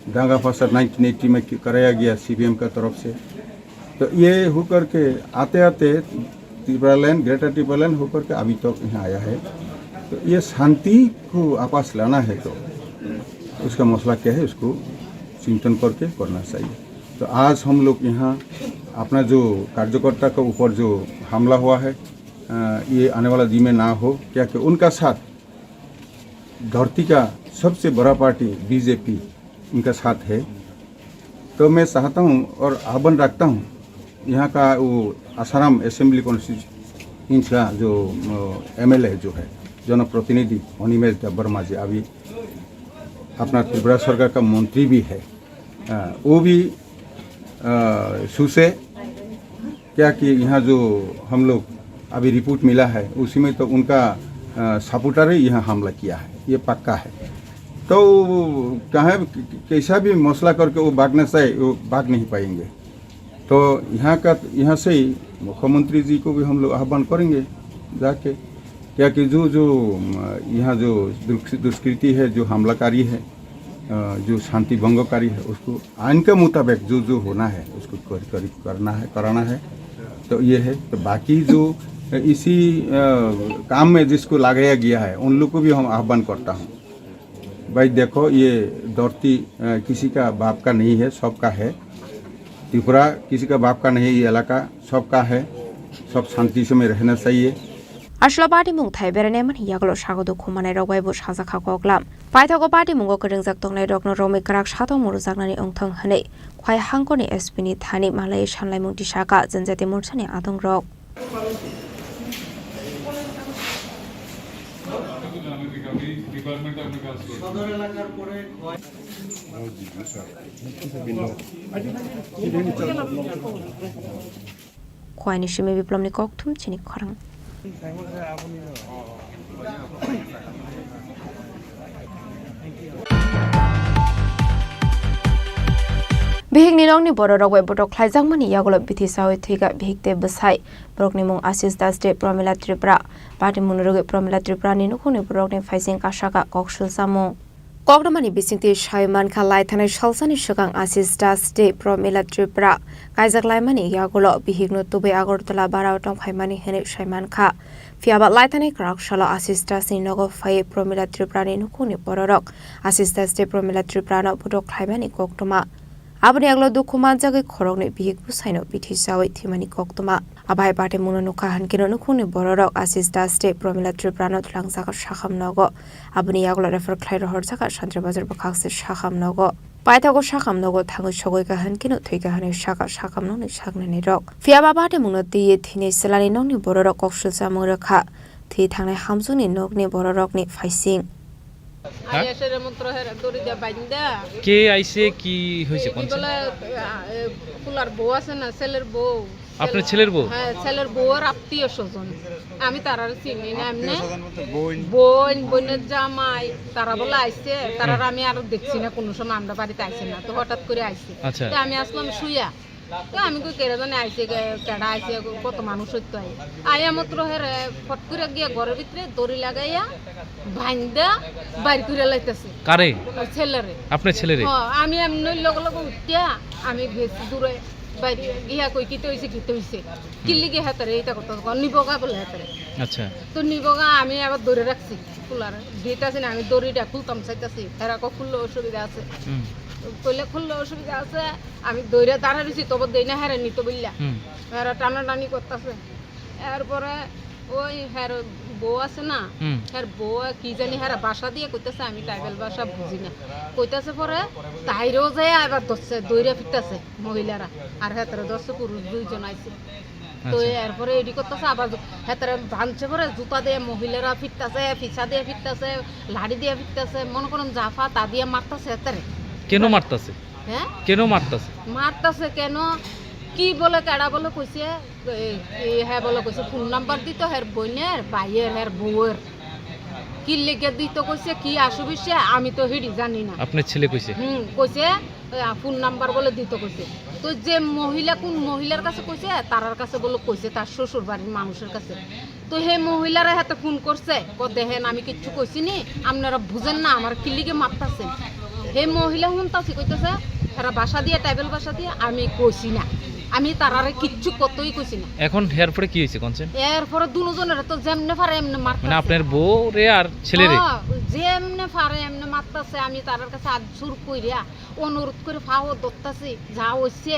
दांगा फसाद नाइनटीन एटी में कि-, कराया गया सीपीएम का तरफ से। तो ये होकर के आते आते त्रिपुरा लैंड, ग्रेटर त्रिपुरा लैंड होकर के अभी तक यहाँ आया है। तो ये शांति को वापस लाना है तो उसका मसला क्या है, उसको चिंतन करके करना चाहिए। तो आज हम लोग यहाँ अपना जो कार्यकर्ता के ऊपर जो हमला हुआ है, अ, ये आने वाला दिन में ना हो, क्या कि उनका साथ धरती का सबसे बड़ा पार्टी बीजेपी उनका साथ है। तो मैं चाहता हूँ और आह्वान रखता हूँ, यहाँ का वो आसाराम असेंबली कॉन्स्टिट्यूएंसी का जो, अ, एमएलए जो है, जनप्रतिनिधि अनिमेश देबबर्मा जी, अभी अपना त्रिपुरा सरकार का मंत्री भी है, अ, वो भी, अ, सोचे क्या कि यहाँ जो हम लोग अभी रिपोर्ट मिला है, उसी में तो उनका, अ, सपोर्टर ही यहाँ हमला किया है, ये पक्का है। तो कहाँ कैसा भी मसला करके वो भागना चाहे, वो भाग नहीं पाएंगे। तो यहाँ का, यहाँ से ही मुख्यमंत्री जी को भी हम लोग आह्वान करेंगे जाके, क्या कि जो, जो, अ, यहाँ जो दुष्क-, दुष्कृति है, जो हमलाकारी है, अ, जो शांति भंगकारी है, उसको आइन के मुताबिक जो, जो होना है, उसको कर, कर, करना है, कराना है। तो ये है। तो बाकी जो इसी, अ, काम में जिसको लगाया गया है, उन लोग को भी हम आह्वान करता हूँ। भाई देखो, ये धरती, अ, किसी का बाप का नहीं है, सबका है। त्रिपुरा किसी का बाप का नहीं, ये इलाका सबका है, सब शांति से में रहना चाहिए। Ashla party mung thai berene mani yagulo sago dukhu manai rok bai bo sajak kha koklam. Paithago party mungo kwrwngjak tongnai rokno romwi kwrak satok murujaknani wngthong hwnwi Khwai hangkoni S P ni thani malai sanlaimung tisaka Janjati Morchani adong rok. Khwaini simi Biplomni kokthum chini khorang. Bihikni nokni bororok bai botok khlaijakmani yagulo bithi sawi thwikha bihik tei bwsai. Borokni mung Ashish Das tei Pramila Tripura. Party mungni rwgwi Pramila Tripurani nukhungni bororokni phaising kasaka kok swlsamung. Koktwmani bisingtwi sai mankha, lai thanai salsani swkang Ashish Das tei Pramila Tripura kaijak laimani yagulo bihikno tubui Agartala barao tongphaimani hwnwi sai mankha. Phiyaba lai thanai kwrak salo Ashish Dasni nogo phaiwi Pramila Tripurani nukhungni bororok Ashish Das tei Pramila Tripurano botok khlaimani koktwma. Aboni yagulo dukhu manjagwi khoroknwi bihik bwsaino bithi chawi thwimani koktwma. Abo hai party mungno nukha hwnkhe nukhungni bororok Ashish Das tei Pramila Tripurano twlangjago sakham nogo. Aboni yagulo refer khlai rohorjaka Santri Bazar bwkhakse sakham nogo. Paithago sakham nogo thangwi sogwi kha hwnkhe no thwikha hwnwi saka sakham nokni saknani rok. Phiyaba party mungno twiwi thwinai chwlani nokni bororok kok swlsamung rwkha. Thwi thangnai hamjwkni nokni bororokni phaising. হ্যাঁ? আইএসের মন্ত্র হেরা দড়ি দিয়ে বাইন্ধা। কে আইছে, কি হয়েছে, এই কোন ছেলে? বলে, আ, এ, ফুলার বউ আছে না, ছেলের বউ। আপনার ছেলের বউ? হ্যাঁ, ছেলের বউর আত্মীয় স্বজন। আমি তারারে চিনি না এমনি। আত্মীয় স্বজন বলতে বোন? বোন, বোনের জামাই, তারা বলে আইছে, তারার হুম। আমি আরো দেখছি না, কোনো সময় আমরা বাড়িতে আইছে না, তো হঠাৎ করে আইছে। আচ্ছা। তো আমি আসলাম শুয়া। তো আমি কই, "কেরা জানে আইছে, কে-, কেডা আইছে, কত মানুষ হইতো আই।" আইয়া মাত্র হেরে ফট করে গিয়া ঘরের ভিতরে দড়ি লাগাইয়া বাইন্দা বাইর করে লাইতেছে। কারে? ওই ছেলেরে। আপনার ছেলেরে? হ্যাঁ, আমি এমনি লগে লগে উঠিয়া আমি গেছি দূরে বাইরে গিয়া কই, "কিতা হইছে, কিতা হইছে?" কিল্লি গিয়া হেতারে এইটা করতে, "নিবগা," বলে হেতারে। আচ্ছা। তো নিবগা আমি আবার ধরে রাখছি। খুলার গেট আছে না, আমি দড়িটা খুলতাম চাইতাছি, হেরা কো খুললে অসুবিধা আছে। হুম। কইলে খুললে অসুবিধা আছে, আমি দইরা দাঁড়া রইছি, তবে দেই না হেরা নিত বললা। হুম। হেরা টানাটানি করতাছে। এরপরে ওই হের বউ আছে না? হুম। হের বউ কি জানি, হেরা ভাষা দিয়ে কইতাছে, আমি ট্রাইবাল ভাষা বুঝি না। কইতাছে পরে তাইরেও যায় আবার ধরছে, দৌড়ে ফিরতাছে মহিলারা। আর হেতারে ধরছে পুরুষ দুইজন আইছে। তো আচ্ছা। এরপরে এডি করতেছে আবার জু-, হেতারে ভাঙছে পরে জুতা দিয়ে মহিলারা ফিরতাছে, ফিসা দিয়ে ফিরতাছে, লাঠি দিয়ে ফিরতাছে, মনে করেন জাফা তা দিয়ে মারতাছে হেতারে। কেন মারতাছে? হ্যাঁ? কেন মারতাছে? মারতাছে কেন? কি বলে, কেডা বলে কইছে, এ, এ, হ্যাঁ বলে কইছে, ফোন নাম্বার দিত হের বইনের, ভাইয়ের, হের বউয়ের। কি লেগে দিত কইছে, কি অসুবিধা, আমি তো হিডি জানি না। আপনার ছেলে কইছে? হুম, কইছে, এ, ফোন নাম্বার বলে দিত কইছে। তো যে মহিলা, কোন মহিলার কাছে কইছে, তারার কাছে বলে কইছে, তার শ্বশুর বাড়ির মানুষের কাছে। তো হে মহিলারা হাতে ফোন করছে, কো, "দেখেন, আমি কিচ্ছু কইছি নি, আপনারা বুঝেন না, আমার কিলিকে মারতাছেন।" হে মহিলা হুনতাছি কইতেছে, "হেরা ভাষা দিয়ে, ট্রাইবাল ভাষা দিয়ে, আমি কইছি না, আমি তারারে কিচ্ছু কতই কইছি না।" এখন হের পরে কি হয়েছে, কনসেন? এরপরে দুজনের তো যেমনে পারে এমনে মানে মারতাছে। আপনার বউ রে আর ছেলে রে? হ্যাঁ, যেমনে পারে এমনে মারতাছে। আমি তারার কাছে আত জোর কইরা, অনুরোধ করে পাও ধরতাছি, যা হইছে,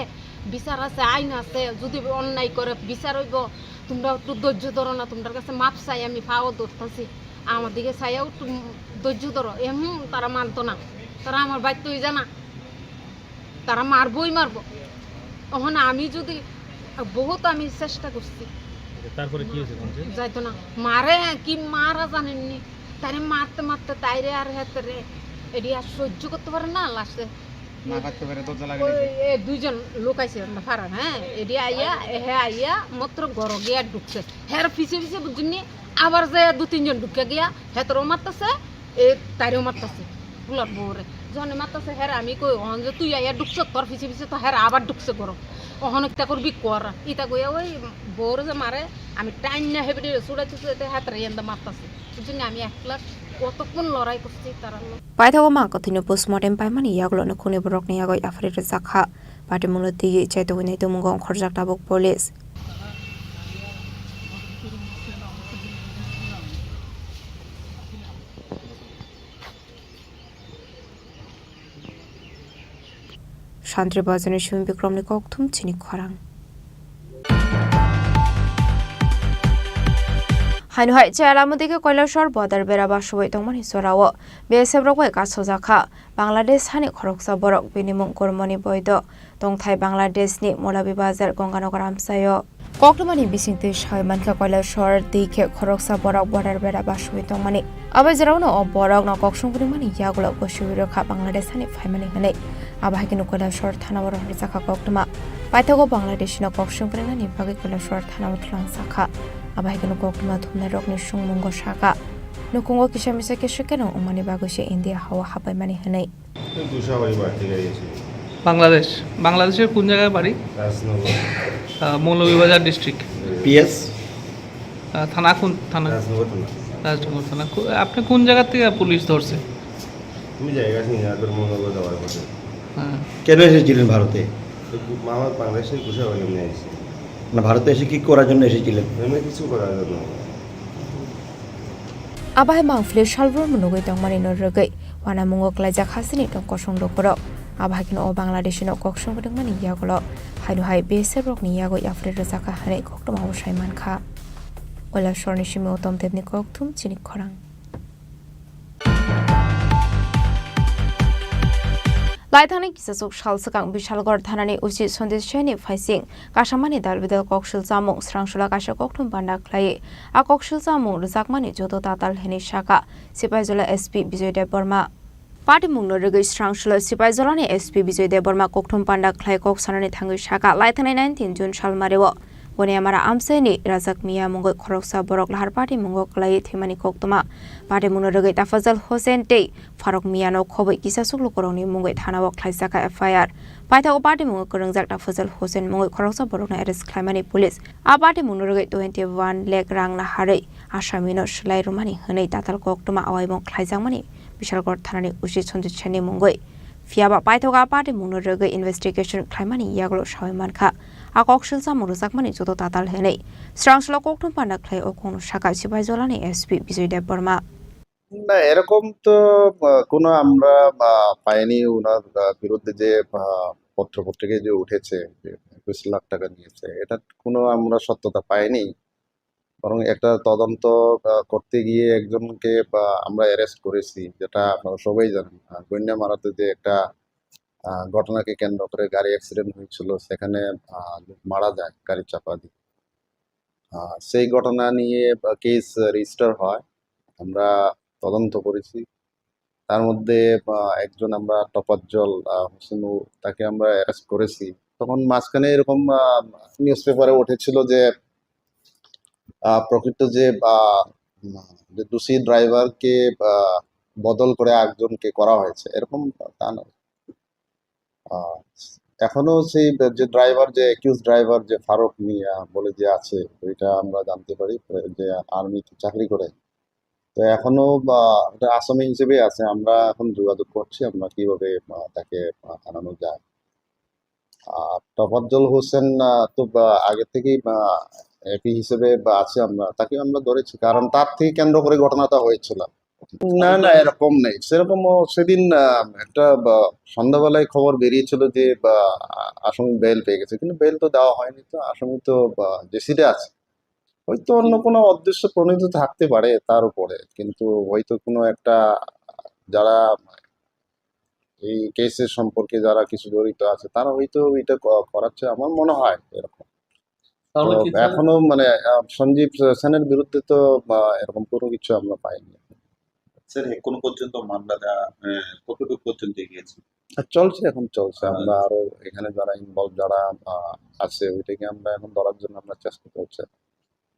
বিচার আছে, আইন আছে, যদি অন্যায় করে বিচার হইব। তোমরা একটু ধৈর্য ধরো না, তোমরার কাছে মাপ চাই, আমি পাও ধরতাছি। আমার দিকে চাইয়াও একটু ধৈর্য ধরো। এ, হুম, তারা মানতো না, তারা আমার বাইর তুই জানা, তারা মারবই মারবো। ওখানে আমি যদি বহুত আমি চেষ্টা করছি। আচ্ছা, তারপরে কি হয়েছে, কনসেন? যাইতো না, মারে কি মারা জানেননি, তারে মারতে মারতে তাইরে আর হেতরে এডি আর সহ্য করতে পারে না, লাস্টে না করতে পারে, দরজা লাগাই ওই, দিয়েছে। এ, দুইজন লোক আইছে আমরা পাড়ার, হ্যাঁ, এডি আইয়া, এ, হে আইয়া মাত্র ঘরো গিয়া ঢুকছে। হের পিছে পিছে বুঝুননি, আবার যে দু তিনজন ঢুকে গিয়া, হেতরেও মারতাছে, এ, তাইরেও মারতাছে, পুলার বউরে। যখন মারতাছে, হের আমি কই, "ওখান যে তুই আইয়া ঢুকছ, তোর পিছে পিছে তো হের আবার ঢুকছে ঘরো। ওখানে কিতা করবি কর।" ইতা কইয়া ওই বউরে যে মারে, আমি টাইম না হেবিডি চুড়াইতে চুড়াইতে হেতরে এন্দা মারতাছে। বুঝুননি, আমি একলা কতক্ষণ লড়াই করছি তার লগে। Paithago mangkwthwino postmortem paimani yagulo nukhungni borokni yago yapharwi rwjakha. Patimungno twiwi chaitugwi naitugmungo ongkhorjak tabuk police. Santri Bazarni Sumi Bikramni kokthum chini khorang. Haino hai Chayalamudige Koilashahar border bera basubwi tongmani jorao B S F rok bai kasojakha Bangladesh hani khoroksa borok, bini mung Gurmoni Boido, tongthai Bangladeshni Molabi Bazar Ganganagar amchaio. Koktwmani bisingtwi sawi mankha, Koilashahar di khe khoroksa borok border bera basubwi tongmani. Abo jora-o o borokno kok songphwrwngmani yagulo gosiwi rwkha Bangladesh hani phaimani hwnwi. Abo hai kheno Koilashahar thanao rohorjakha koktwma. Paithago Bangladeshino kok songphwrwngnani bagwi Koilashahar thanao twlangjakha. Abo hai kheno koktwma thumnairokni songmungo sakha, nukhungo kisa misa khe swkeno wngmani bagwi se India hao habaimani hwnwi. এই গোসাবাড়ি বাড়ি থেকে এসেছি। বাংলাদেশ। বাংলাদেশের কোন জায়গায় বাড়ি? রাজনগর। আহ, Moulvibazar district. PS? আহ, থানা কোন থানা? রাজনগর থানা। রাজনগর থানা। কো-, আপনি কোন জায়গা থেকে পুলিশ ধরছে? আমি জায়গা চিনি না, ধর্মনগর যাওয়ার পথে। হ্যাঁ। কেন এসেছিলেন ভারতে? এই গো-, আমার বাংলাদেশের গোসাবাড়ি আমি এসেছি। না, ভারতে এসে কি করার জন্য এসেছিলেন? এমনি কিছু করার জন্য। Abo hai mangpili salbrumno nugwi tongmani no rwgwi uanamungo klaijak hasteni tong kosong lukurok. Abo hai kheno o Bangladeshino kok songphwrwngmani yagulo haino hai B S F rokni yago yapharwi rwjakha hwnwi koktwmao sai mankha. Koilashahar ni simi Uttam Debni kokthum chini khorang. Laithangni kisachuk sal swkang Bishalgarh thanani O C Sandesh Saini phaising kasamani dalbidal koksil chamung srangsola kaisa kokthum panda khlaiwi a koksil chamung rwjakmani joto tatal hwnwi sakha Sipaijola S P Bijoy Debbarma. Patimungno rwgwi srangsola Sipaijolani S P Bijoy Debbarma kokthum panda khlai kok sanani thangwi sakha, laithangnai nineteen June salmario Goniamara amchaini Rajak Miya mungwi khoroksa borok lahar patimungo kwlaiwi thwimani koktwma. Patimungno rwgwi Tafajal Hussain tei Faruk Miyano khobwi kisachuk lukurokni mungwi thanao khlaijakha F I R. Paithago patimungo kwrwngjak Tafajal Hussain mungwi khoroksa borokno arrest khlaimani police. A patimungno rwgwi twenty one lakh rang naharwi asamino swlai rwmani hwnwi tatal koktwma awaimung khlaijakmani Bishalgarh thanani O C Sanjit Senni mungwi. Phiyaba paithago a patimungno rwgwi investigation khlaimani yagulo sawi mankha. A koksil chamung rwjakmani joto tatal hwnwi srangsola kokthum panda khlai o kokno sakha Sipaijolani S P Bijoy Debbarma. না, এরকম তো, আহ, কোনো আমরা, আহ, পাইনি ওনার, আহ, বিরুদ্ধে যে, আহ, পত্র পত্রিকায় যে উঠেছে যে একুশ লাখ টাকা নিয়েছে, এটা কোনো আমরা সত্যতা পাইনি। বরং একটা তদন্ত, আ, করতে গিয়ে একজনকে বা আমরা অ্যারেস্ট করেছি, যেটা আপনারা সবাই জানেন। আ, গন্যামারাতে যে একটা, আ, ঘটনাকে কেন্দ্র করে গাড়ি অ্যাক্সিডেন্ট হয়েছিল, সেখানে, আ, লোক মারা যায় গাড়ির চাপা দিয়ে। আ, সেই ঘটনা নিয়ে, আ, কেস রেজিস্টার হয়। আমরা তদন্ত করেছি। তার মধ্যে, আ, একজন আমরা টপাজ্জল, আ, হোসেন ও, তাকে আমরা অ্যারেস্ট করেছি। তখন মাঝখানে এরকম, আ, নিউজ পেপারে উঠেছিল যে, আ, প্রকৃত যে, আ, উম, যে দোষী ড্রাইভারকে, আ, বদল করে আরেকজনকে করা হয়েছে, এরকম তা নয়। আ, এখনো সেই যে ড্রাইভার, যে অ্যাকিউজ ড্রাইভার, যে ফারুক মিয়া বলে যে আছে, ওইটা আমরা জানতে পারি যে আর্মিতে চাকরি করে। তো এখনো, আ, ওটা আসামি হিসেবে আছে। আমরা এখন যোগাযোগ করছি, আমরা কিভাবে, আ, তাকে, আ, আনানো যায়। আর তফাজ্জল হোসেন, আ, তো, আ, আগে থেকেই, আ, একই হিসেবে, আ, আছে, আমরা তাকে আমরা ধরেছি, কারণ তার থেকে কেন্দ্র করে ঘটনাটা হয়েছিল। না, না, এরকম নেই। সেরকম ও সেদিন, আ, একটা, বা, সন্ধ্যাবেলায় খবর বেরিয়েছিল যে, বা, আসামি বেইল পেয়ে গেছে, কিন্তু বেইল তো দেওয়া হয়নি, তো আসামি তো, বা, জেসিতে আছে। হয়তো অন্য কোনো উদ্দেশ্য প্রণোদিত থাকতে পারে তার উপরে, কিন্তু হয়তো কোনো একটা, যারা এই কেসের সম্পর্কে যারা কিছু জড়িত আছে, তারা হয়তো এটা ক-, করাচ্ছে, আমার মনে হয় এরকম। তাহলে তো কি, তাহলে এখনো মানে, আহ, সঞ্জীব সেনের বিরুদ্ধে তো, আহ, এরকম কোনো কিছু আমরা পাইনি। স্যার, এখনো পর্যন্ত মামলাটা, আহ, কতটুকু পর্যন্ত এগিয়েছে? আর চলছে, এখন চলছে। আমরা আচ্ছা। আরো এখানে যারা ইনভলভ, যারা, আহ, আছে, ওইটাকে আমরা এখন ধরার জন্য আমরা চেষ্টা করছি।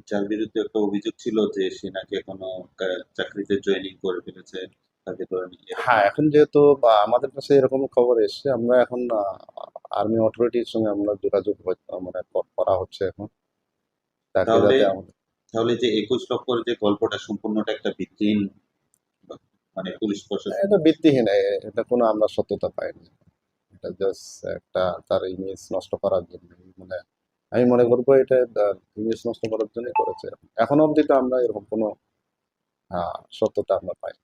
যার বিরুদ্ধে একটা অভিযোগ ছিল যে সে নাকি এখনো কা-, চাকরিতে জয়েনিং করে ফেলেছে, তাকে ধরেনি, এরকম হ্যাঁ, একটা এখন যেহেতু বা আমাদের কাছে এরকম খবর এসছে, আমরা এখন, আহ, আর্মি অথরিটির সঙ্গে আমরা যোগাযোগ হই-, মানে ক-, করা হচ্ছে এখন। তাকে তাহলে, যাতে আমাদের তাহলে যে একুশ লক্ষর যে গল্পটা সম্পূর্ণটা একটা ভিত্তিহীন, মানে পুলিশ প্রশাসন। এটা ভিত্তিহীন, এ-, এটা কোনো আমরা সত্যতা পাইনি। এটা জাস্ট একটা তার ইমেজ নষ্ট করার জন্য, মানে আমি মনে করবো এটা, আহ, ইমেজ নষ্ট করার জন্য করেছে। এখনো অবধি তো আমরা এরকম কোনো, আহ, সত্যতা আমরা পাইনি।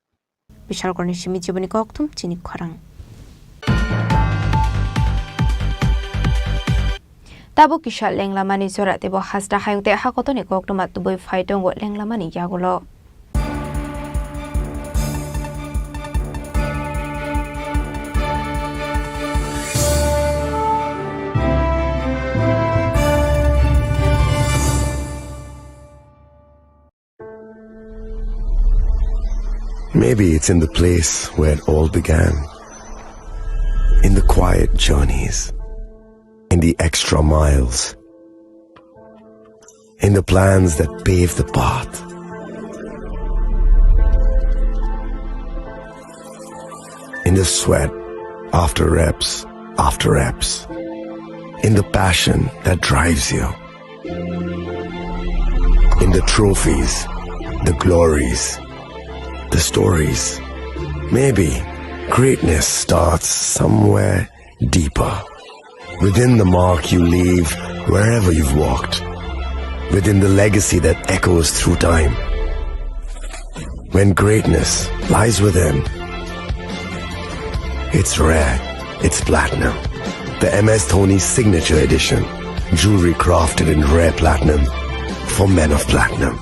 Bishalkorni simi chiboni kokthum chini khorang. Tabuk kisa lenglamani jora teibo hasta hayung tei hakotoni koktwma tubui phai tongo lenglamani yagulo. Maybe it's in the place where it all began. In the quiet journeys. In the extra miles. In the plans that pave the path. In the sweat after reps after reps. In the passion that drives you. In the trophies, the glories, the stories. Maybe greatness starts somewhere deeper. Within the mark you leave wherever you've walked. Within the legacy that echoes through time. When greatness lies within, it's rare, it's platinum. The M S Dhoni Signature Edition. Jewelry crafted in rare platinum for men of platinum.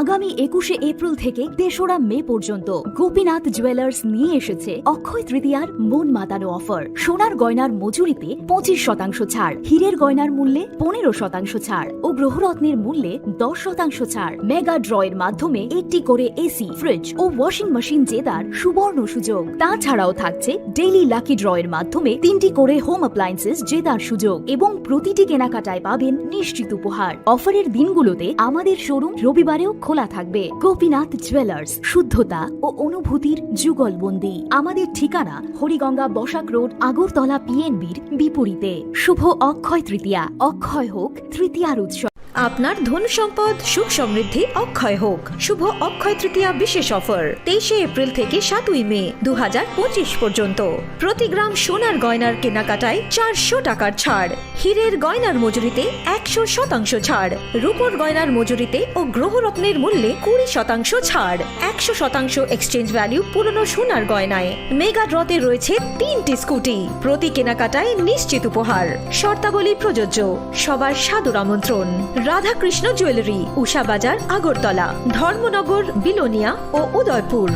আগামী একুশে এপ্রিল থেকে তেসরা মে পর্যন্ত গোপীনাথ জুয়েলার্স নিয়ে এসেছে অক্ষয় তৃতীয়ার মন মাতানো অফার। সোনার গয়নার মজুরিতে পঁচিশ শতাংশ ছাড়, হীরের গয়নার মূল্যে পনেরো শতাংশ ছাড় ও গ্রহরত্নের মূল্যে দশ শতাংশ ছাড়। মেগা ড্রয়ের মাধ্যমে একটি করে এসি, ফ্রিজ ও ওয়াশিং মেশিন জেতার সুবর্ণ সুযোগ। তাছাড়াও থাকছে ডেইলি লাকি ড্রয়ের মাধ্যমে তিনটি করে হোম অ্যাপ্লায়েন্সেস জেতার সুযোগ এবং প্রতিটি কেনাকাটায় পাবেন নিশ্চিত উপহার। অফারের দিনগুলোতে আমাদের শোরুম রবিবারেও খোলা থাকবে। গোপীনাথ জুয়েলার্স, শুদ্ধতা ও অনুভূতির যুগলবন্দি। আমাদের ঠিকানা হরিগঙ্গা বসাক রোড, আগরতলা পিএনবির বিপরীতে। শুভ অক্ষয় তৃতীয়া, অক্ষয় হোক তৃতীয়ার উৎসব। আপনার ধন সম্পদ সুখ সমৃদ্ধি অক্ষয় হোক। শুভ অক্ষয় তৃতীয়া বিশেষ অফার তেইশে এপ্রিল থেকে সাতই মে দু হাজার পঁচিশ পর্যন্ত। প্রতি গ্রাম সোনার গয়নার কেনাকাটায় চারশো টাকার ছাড়, হীরের গয়নার মজুরিতে একশো শতাংশ ছাড়, রূপোর গয়নার মজুরিতে ও গ্রহরত্নের মূল্যে কুড়ি শতাংশ ছাড়, একশো শতাংশ এক্সচেঞ্জ ভ্যালু পুরনো সোনার গয়নায়। মেগা ড্রতে রয়েছে তিনটি স্কুটি, প্রতি কেনাকাটায় নিশ্চিত উপহার। শর্তাবলী প্রযোজ্য। সবার সাদর আমন্ত্রণ। রাধাকৃষ্ণ জুয়েলারি, উষা বাজার, আগরতলা, ধর্মনগর, বিলোনিয়া ও Udaipur.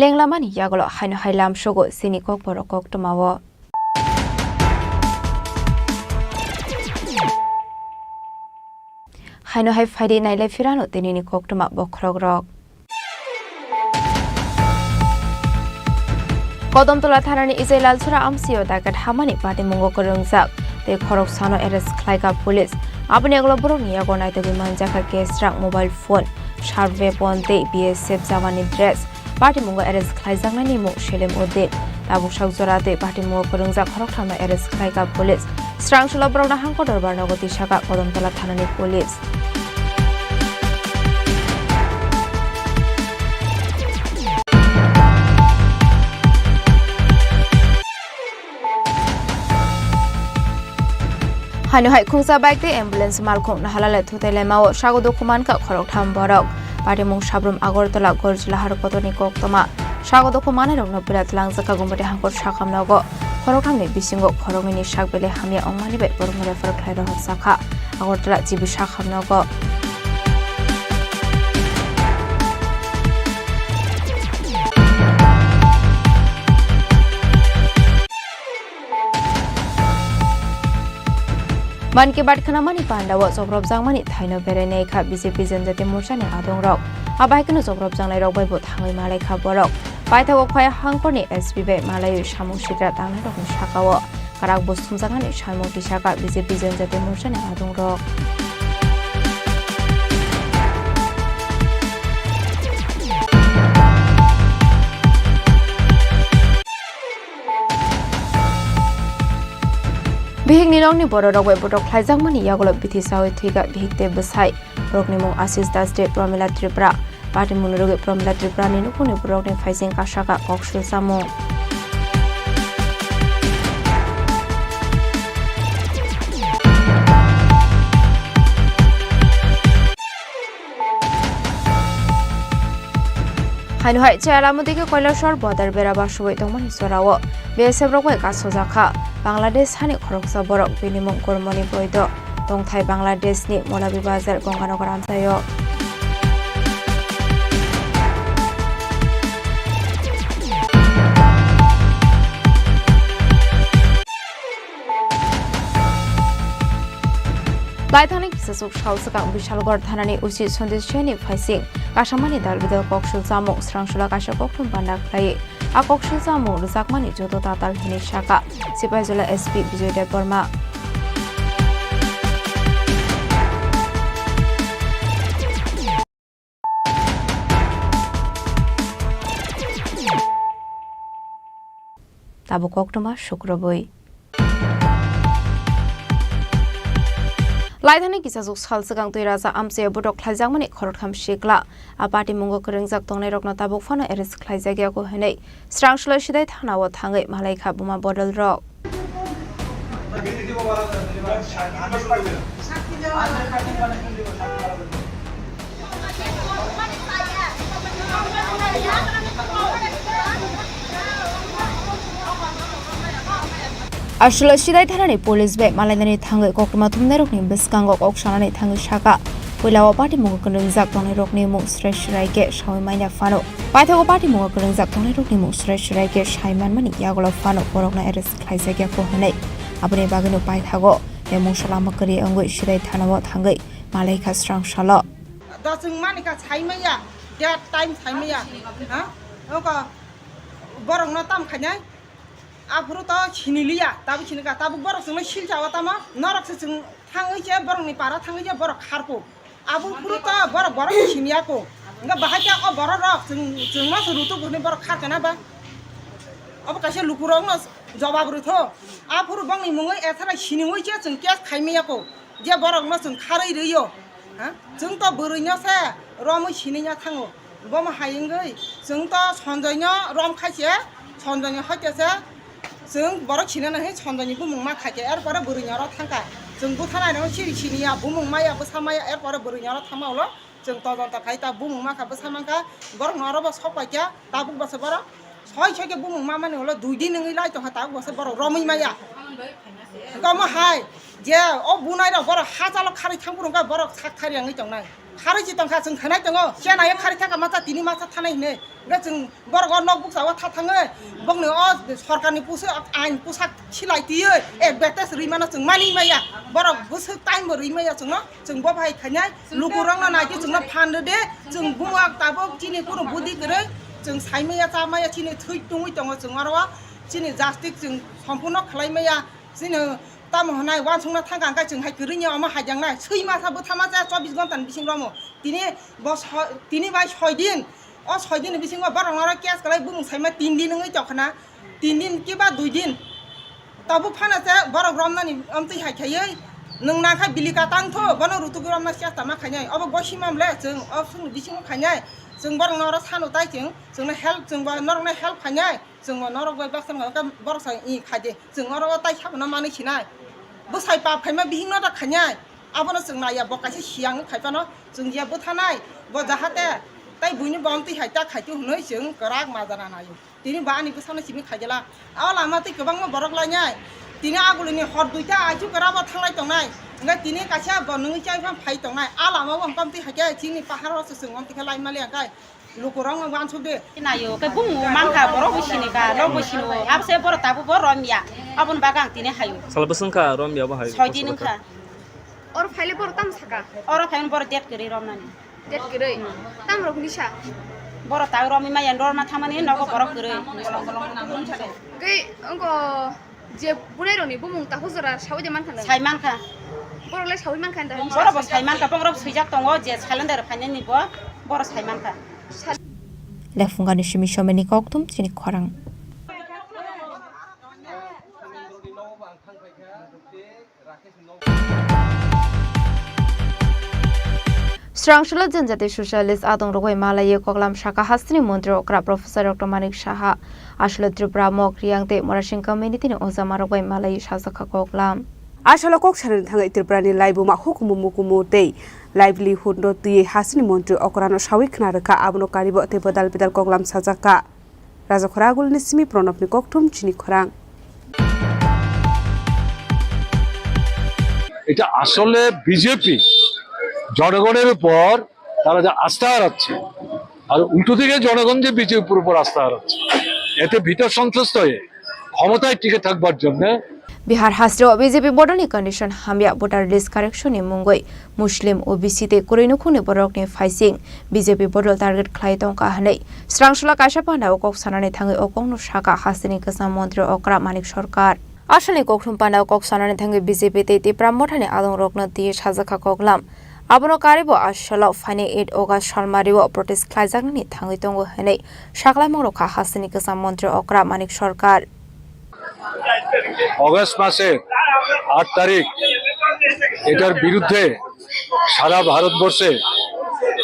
Lenglamani yagulo haino hai lamsogo chini kokborok koktwmao. Haino hai phaidi nailai phirano tinini koktwma bokhorokrok. Kodomtola thanani Ijai Lalsora amsio dakat hamani patimungo kwrwngjak tei khoroksano arrest khlaikha police. Aboni yagulo borokni yago naitugwi manjakha cash rang, mobile phone, sharp weapon tei B S F jawani dress. Patimungo arrest khlaijaknai ni mung Selim Uddin. Tabuk sak jora tei patimungo kwrwngjak khoroktham no arrest khlaikha police. Srangsulo borokno hangko dorbar nogo tisakha Kodomtola thanani police. Haino hai khungsa bike tei ambulance malkhung nahalale thutai laimao sago dukhu mankha khoroktham borok. Patimung sabrum Agartala Gorjilahar kotorni koktwma. Sago dukhu manai rokno birat langjakha Gumati hangkor sakham nogo. Khoroktham ni bisingo khoroknwi ni sak belai hamya ongmani bai borokno refer khlai rohor jakha Agartala G B sakham nogo. Mann Ki Baat khwnamani pandao chobropjakmani thaino berai naikha B J P Janjati Morchani adongrok. Abahaikeno chobropjaknairok baibo thangwi malaikha borok. Paithago Khaya hangkorni S P bai malaiwi samung sitra tangnairokni sakao kwrak bo sumjaknani samung tisakha B J P Janjati Morchani adongrok. Bihikni nokni bororok bai botok khlaijakmani yagulo bithi saui thwikha bihik tei bwsai. Borokni mung Ashish Das tei Pramila Tripura. Patimungni rwgwi Pramila Tripurani nukhungni borokni phaising kasaka kok sulsamung. Haino hai Chayalamudige Kailasor border bera basubui tongmani jorao B S F rok bai kasojakha. Bangladesh hani khoroksa borok bini mung Kurmoni Boido, tongthai Bangladesh ni Molabi Bazar Ganganagar amchaio. Laithangni kisasuk sal swkang Bishalgarh thanani O C Sandesh Jainni phaising kasamani dal bidal koksul chamung srangsola kaisa kokthum panda khlai. A koksul chamung rwjakmani joto tatal hwnwi sakha Sipaijala S P Bijoy Debbarma. Tabuk koktwma sukrubui. Laithani kisasuk sal swkang twi raja amchai botok khlaijakmani khoroktham sikla. A patimungo kwrwngjak tongnairokno tabuk phano arrest khlaijakya kho hwnwi Srangsola sidai thanao thangwi malaikha buma bodolrok. Aswla sidai thanani police bai malainani thangwi koktwma thumnairokni bwskango kok sanani thangwi sakha, puilao patimungo kwrwngjak tongnairokni mung srai srai khe saui manya phano. Paithago patimungo kwrwngjak tongnairokni mung srai srai khe sai manmani yagulo phano borokno arrest khlaijakya kho hwnwi. Aboni bagwino paithago bemungsa lama kwrwi wngwi sidai thanao thangwi malaikha srangsola. Da chwng manikha saimaya, date time saimaya. Ha? Oko borokno tam khainai. Aphuru to siniliya, tabuk sinika, tabuk borok chwngno silchao tamo, norok se chwng thangwi se borokni para thangwi se borok kharpo. Abo phuru to borok, borok siniya ko. Hwnkhe bahai khe o borok rok chwng, chwngno se rutuk hwnwi borok kharkana ba. Obo kaisa lukurokno jobab rwtho. A phuru bongni mungwi ethara siniwi se chwng case khaimaya ko. Je borokno chwng kharwi rwio. Ha? Chwng to bwrwino se romwi sinina thango. Bomo hai wngwi chwng to Sanjoyno rom khai se, Sanjoyni hoite se chwng borok sinana hai Sanjoyni bumung ma khai khe, er pore bwrwino oro thang kha. Chwng bwtha nainai siri siniya, bumung maya, bwsa maya, er pore bwrwino oro thangma ulo chwng todonto khai ta bumung ma kha, bwsa man kha, borokno oro bo sok pai kha, tabuk bo se borok soi soi khe bumung ma mani ulo dui din wngwi lai tong kha, tabuk bo se borok romwi maya. Hwnkhe omo hai je o bunai rok borok ha chalo kharwi thang phuru hwnkhe borok sak thari wngwi tongnai. Kharwi si tongkha, chwng khenai tongo, chena yo kharwi thangkha, masa tini masa thanai hinwi. Hwnkhe chwng borok o nok bukcha o tha thangwi, bokni o sorkarni pusu-, ain pusak silai twiwi advertise rwi mano chwng mani maya. Borok bwswk time bo rwi maya chwngno, chwng bo bai khainai, lukurokno nai khe chwngno phan rwdi, chwng buma tabuk chini kunu budi kwrwi, chwng sai maya cha maya chini thwi tungwi tongo chwng oro o, chini justice chwng sompurno khlai maya, chini tamo hwnai uansukna thangkha hwnkhe chwng hai kwrwini omo haijaknai, swi masa bwtha masa chobbish ghonta ni bisingo omo. Tini bo so-, tini bai soi din, o soi din ni bisingo borok norok case kwlai bumung saima tin din wngwi tongkhana, tin din kiba dui din. Tabuk phano se borok romnani amtwi hai khaiwi nwng nangkha bili ka tangtho, bono rutuk romna chesta ma khainai. Obo gosi mamle chwng o songni bisingo khainai, chwng borok norok sano tai chwng, chwngno help, chwng bo norokno help khainai, chwng bo norok bai baksa nangkha borok sa i khaide. Chwng oro o tai sabono manwi sinai. Bwsai pap khaima bihikno da khainai. Abono chwng naiya, bo kaisa siyang wng khai phano chwng ya bwthanai. Bo jahate tai buini bo amtwi hai ta khaitu hwnwi chwng kwrak majana naio. Tini bo ani bwsano simi khaigela. O lama twi kwbangma borok lainai. Tini agulini hor duita aichu kwrabo thanglai tongnai. Hwnkhe tini kaisa bo nungwi chai phano phai tongnai. A lama o hwnkhe amtwi hai khe chini pahar o se chwng amtwi khe lai mali hwnkhe. Lukurokno uansuk di. Naio, khe bumung mankha, borok bo sini kha, lok bo sini o. Abse borok tabuk bo romya. Aboni bagwi ang tini haio. Sal bwswng kha romya bo hai. Soi din wngkha. Oro phaile borok tamo saka? Oro phaile borok date kwrwi romnani. Date kwrwi? Hmm. Tamo rok hwnwi sa? Borok tabuk romwi maya, dorma thangmani nogo borok kwrwi. Khe wngkha. Je bunai rokni bumung takhuk jora sawi de mankha nang? Sai mankha. Borok le sawi mankha da? Borok bo sai mankha, borok rok swijak tongo, je salendar phainani bo, borok sai mankha. Lephungani simi someni kokthum chini khorang. Srangshula Janjati Socialist adong rogoi malai koklam saka hasteni montri okra Professor Doctor Manik Saha. Aswlwi Tripura mok Riang tei Morasing community ni ojama rogoi malai sajakha koklam. Aswlwi kok sanani thangwi Tripura ni laibuma hukumu mukumu tei livelihood no twiwi hasteni montri okra no sawi khna rwkha, abono karibo tei bodal bidal koklam sajakha. Rajakhora Agulni simi Pranabni kokthum chini khorang. এটা আসলে বিজেপি জনগণের উপর তারা যে আস্থা হারাচ্ছে, আর উল্টো দিকে জনগণ যে বিজেপির উপর আস্থা হারাচ্ছে, এতে ভীত সন্ত্রস্ত হয়ে ক্ষমতায় টিকে থাকবার জন্য Bihar hasteo B J P bodolni condition hamya, voter list correction ni mungwi Muslim, O B C tei kwrwi nukhungni borokni phaising B J P bodol target khlai tongkha hwnwi Srangshula kaisa pandao kok sanani thangwi o kokno sakha hasteni kwcham montri okra Manik Sarkar. Asalni kokthum pandao kok sanani thangwi B J P tei Tipra Mothani adongrokno twiwi sajakha koklam. Abono karibo asalo phainai eight August salmario protest khlaijaknani thangwi tongo hwnwi saklaimung rwkha hasteni kwcham montri okra Manik Sarkar. August মাসের আট তারিখ এটার বিরুদ্ধে সারা ভারতবর্ষে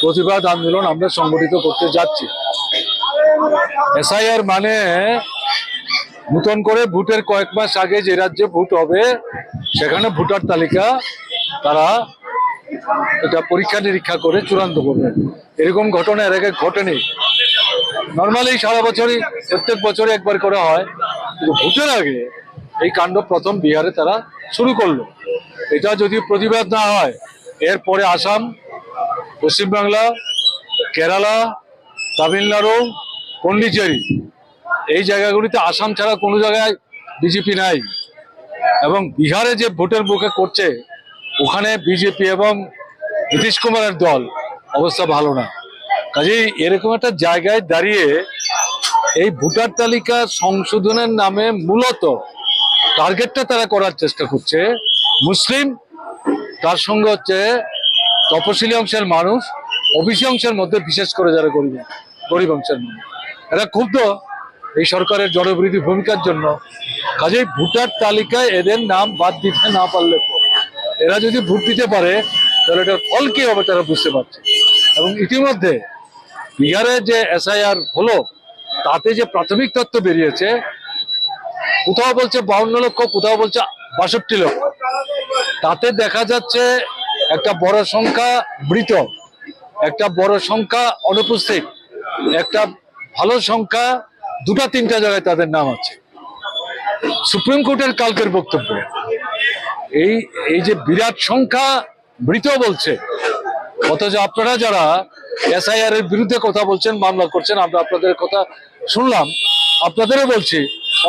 প্রতিবাদ আন্দোলন আমরা সংগঠিত করতে যাচ্ছি। এসআইআর মানে নতুন করে ভোটের কয়েক মাস আগে যে রাজ্যে ভোট হবে সেখানে ভোটার তালিকা তারা এটা পরীক্ষা নিরীক্ষা করে চূড়ান্ত করবে। এরকম ঘটনা এর আগে ঘটেনি। নর্মালি সারা বছরই, প্রত্যেক বছরই একবার করে হয়, কিন্তু ভোটের আগে এই কাণ্ড প্রথম বিহারে তারা শুরু করলো। এটা যদি প্রতিবাদ না হয়, এরপরে আসাম, পশ্চিমবাংলা, কেরালা, তামিলনাড়ু, পন্ডিচেরি, এই জায়গাগুলিতে আসাম ছাড়া কোনো জায়গায় বিজেপি নাই, এবং বিহারে যে ভোটের মুখে করছে, ওখানে বিজেপি এবং নীতিশ কুমারের দল অবস্থা ভালো না। কাজেই এরকম একটা জায়গায় দাঁড়িয়ে এই ভোটার তালিকা সংশোধনের নামে মূলত টার্গেটটা তারা করার চেষ্টা করছে মুসলিম, তার সঙ্গে হচ্ছে তপশিলি অংশের মানুষ, ওবিসি অংশের মধ্যে বিশেষ করে যারা গরিব, গরিব অংশের মানুষ, এরা ক্ষুব্ধ এই সরকারের জনবিরোধী ভূমিকার জন্য। কাজেই ভোটার তালিকায় এদের নাম বাদ দিতে না পারলে পর এরা যদি ভোট দিতে পারে, তাহলে এটার ফল কি হবে তারা বুঝতে পারছে। এবং ইতিমধ্যে বিহারে যে এসআইআর হলো, তাতে যে প্রাথমিক তথ্য বেরিয়েছে, কোথাও বলছে বাউন্ন লক্ষ, কোথাও বলছে বাষট্টি লক্ষ। তাতে দেখা যাচ্ছে একটা বড় সংখ্যা মৃত, একটা বড় সংখ্যা অনুপস্থিত, একটা ভালো সংখ্যা দুটা তিনটা জায়গায় তাদের নাম আছে। সুপ্রিম কোর্টের কালকের বক্তব্য, এই এই যে বিরাট সংখ্যা মৃত বলছে, অথচ আপনারা যারা এসআইআর এর বিরুদ্ধে কথা বলছেন, মামলা করছেন, আমরা আপনাদের কথা শুনলাম, আপনাদেরও বলছি,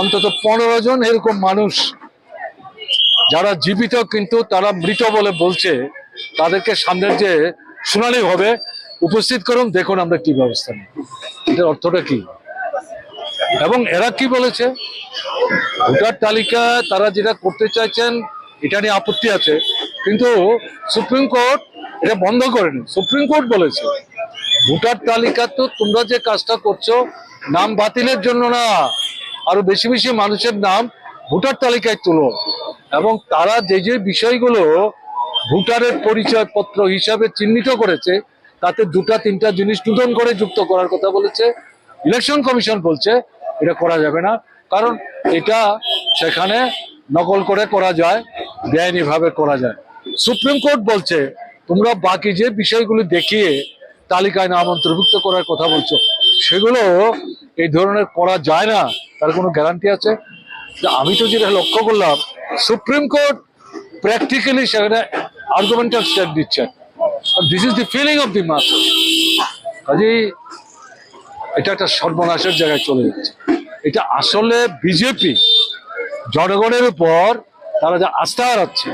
অন্তত পনেরো জন এরকম মানুষ যারা জীবিত কিন্তু তারা মৃত বলে বলছে, তাদেরকে সামনের যে শুনানি হবে উপস্থিত করুন, দেখুন আমরা কি ব্যবস্থা নিই। এটার অর্থটা কি? এবং এরা কি বলেছে, ভোটার তালিকা তারা যেটা করতে চাইছেন, এটা নিয়ে আপত্তি আছে, কিন্তু সুপ্রিম কোর্ট এটা বন্ধ করেনি। সুপ্রিম কোর্ট বলেছে, ভোটার তালিকা তো তোমরা যে কাজটা করছো নাম বাতিলের জন্য না, আরো বেশি বেশি মানুষের নাম ভোটার তালিকায় তুলো। এবং তারা যে যে বিষয়গুলো ভোটারের পরিচয়পত্র হিসাবে চিহ্নিত করেছে, তাতে দুটা তিনটা জিনিস নতুন করে যুক্ত করার কথা বলেছে। ইলেকশন কমিশন বলছে এটা করা যাবে না, কারণ এটা সেখানে নকল করে করা যায়, বেআইনিভাবে করা যায়। সুপ্রিম কোর্ট বলছে তোমরা বাকি যে বিষয়গুলি দেখিয়ে তালিকায় নাম অন্তর্ভুক্ত করার কথা বলছো, সেগুলো এই ধরনের করা যায় না, তার কোনো গ্যারান্টি আছে? তো আমি তো যেটা লক্ষ্য করলাম, সুপ্রিম কোর্ট প্র্যাকটিক্যালি সেখানে আর্গুমেন্টাল স্ট্যান্ড দিচ্ছেন। This is the feeling of the mass. কাজেই এটা একটা সর্বনাশের জায়গায় চলে যাচ্ছে। এটা আসলে বিজেপি জনগণের উপর তারা যে আস্থা হারাচ্ছে,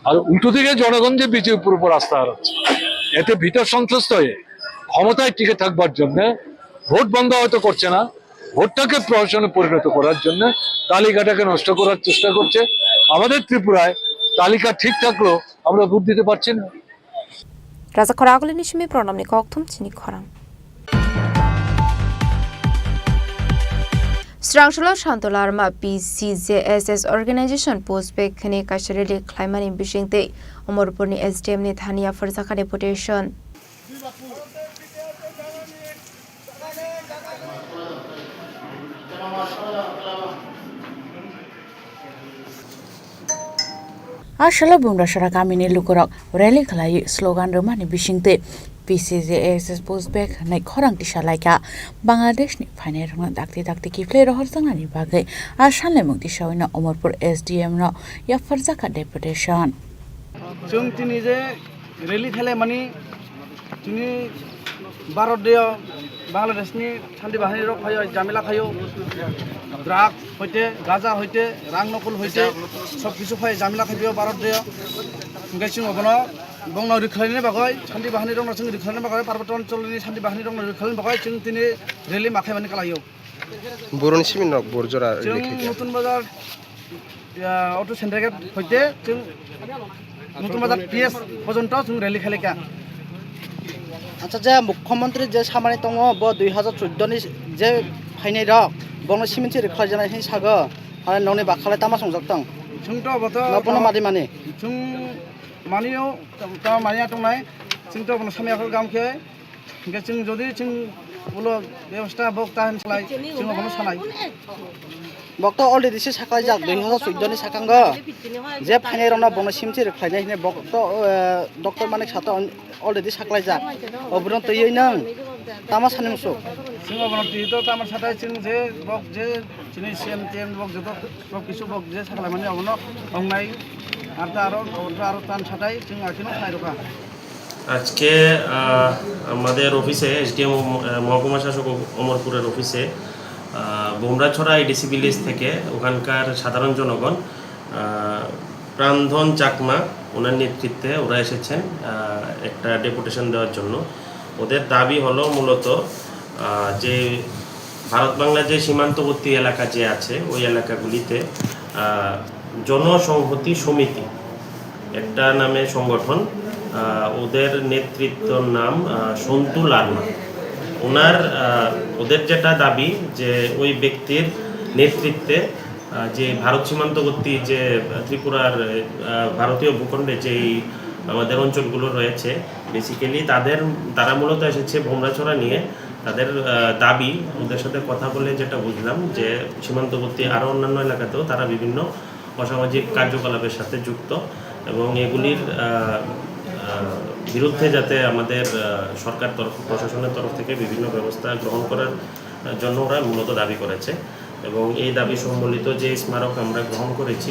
আর উল্টো দিকে জনগণ যে বিজেপির উপর আস্থা হারাচ্ছে, এতে ভীত সন্ত্রস্ত হয়ে ক্ষমতায় টিকে থাকবার জন্য ভোট বন্ধ হয়তো করছে না, ভোটটাকে প্রহসনে পরিণত করার জন্য, তালিকাটাকে নষ্ট করার চেষ্টা করছে। আমাদের ত্রিপুরায় তালিকা ঠিক থাকলেও আমরা ভোট দিতে পারছি না। Raja Khoragulini simi pranamni kokthum chini khorang. Srangsola Shantolarma P C J S S organization post bag khani kaisa rally khlaimani bisingtwi Omorpurni S D M ni thani yapharjakha deputation. A salo Bumrasora kamini lukurok rally khlaiwi slogan rwmani bisingtwi P C J S S post bag hwnwi khorang tisa laikha. Bangladeshni phainairokno dakti dakti kiphilwi rohorjaknani bagwi a sanlaimung tisawino Omorpur S D M no yapharjakha deputation. Chwng tini je rally khaile mani chini Bharat deo Bangladesh ni shanti bahini rok phaio jamila khaio, drug hoite, gaja hoite, rang nokol hoite, sob kisu phai jamila khaio Bharat deo. Hingke chwng obono bongno rikhlaini bagwi shanti bahini rokno chwng rikhlaini bagwi Parbaton Anchol ni shanti bahini rokno rikhlaini bagwi chwng tini rally ma khaimani kalaio. Boroni simin rok bor jora chwng lekha khe. Nutun Bazar, ya, auto center gate hoite chwng Nutun Bazar P S porjonto chwng rally khailai kha. Acha, je mukhyamantri je samani tongo, bo dui hazar chuddo ni je phainai rok, bono simin si rikhlai jana hin sago, aro nokni bakhalai tama songjak tong. Chwng to bo to nopono madi mani. Chwng manio, tama mania tongnai, chwng to bono samya khe gam khe. Hingke chwng jodi chwng ulo bebosta bok ta hin salai, chwng obono salai. Bok to already se saklaijak, dui hazar chuddo ni sakango je phainai rokno bono simsi rwkhlainai hinwi bok to, eh, Doctor Manik Saha to already saklaijak. Obono twiwi nwng tama sani muchuk? Chwng obono twi to tama satai chwng je bok je chini C M T M bok joto bok kisu bok je saklaimani obono wngnai. Ar ta aro, aro tan satai chwng akhino khlai rwkha. আজকে আহ, আমাদের অফিসে এসডিএম মহকুমা শাসক অম- অমরপুরের অফিসে আহ, বোমরাছড়া ADC village থেকে ওখানকার সাধারণ জনগণ আহ, প্রাণধন চাকমা ওনার নেতৃত্বে ওরা এসেছেন আহ, একটা ডেপুটেশন দেওয়ার জন্য। ওদের দাবি হলো মূলত আহ, যে ভারত বাংলা যে সীমান্তবর্তী এলাকা যে আছে ওই এলাকাগুলিতে আহ, জনসংহতি সমিতি একটা নামে সংগঠন আহ, ওদের নেতৃত্বর নাম, আহ, সন্তু লার্মা। ওনার, আহ, ওদের যেটা দাবি যে ওই ব্যক্তির নেতৃত্বে, আহ, যে ভারত সীমান্তবর্তী যে ত্রিপুরার, আহ, ভারতীয় ভূখণ্ডে যেই আমাদের অঞ্চলগুলো রয়েছে, বেসিক্যালি তাদের, তারা মূলত এসেছে ভোমরাছড়া নিয়ে। তাদের, আহ, দাবি, ওদের সাথে কথা বলে যেটা বুঝলাম যে সীমান্তবর্তী আরও অন্যান্য এলাকাতেও তারা বিভিন্ন অসামাজিক কার্যকলাপের সাথে যুক্ত এবং এগুলির, আহ, আহ, বিরুদ্ধে যাতে আমাদের, আহ, সরকার তরফ, প্রশাসনের তরফ থেকে বিভিন্ন ব্যবস্থা গ্রহণ করার, আহ, জন্য ওরা মূলত দাবি করেছে। এবং এই দাবি সম্বলিত যে স্মারক আমরা গ্রহণ করেছি,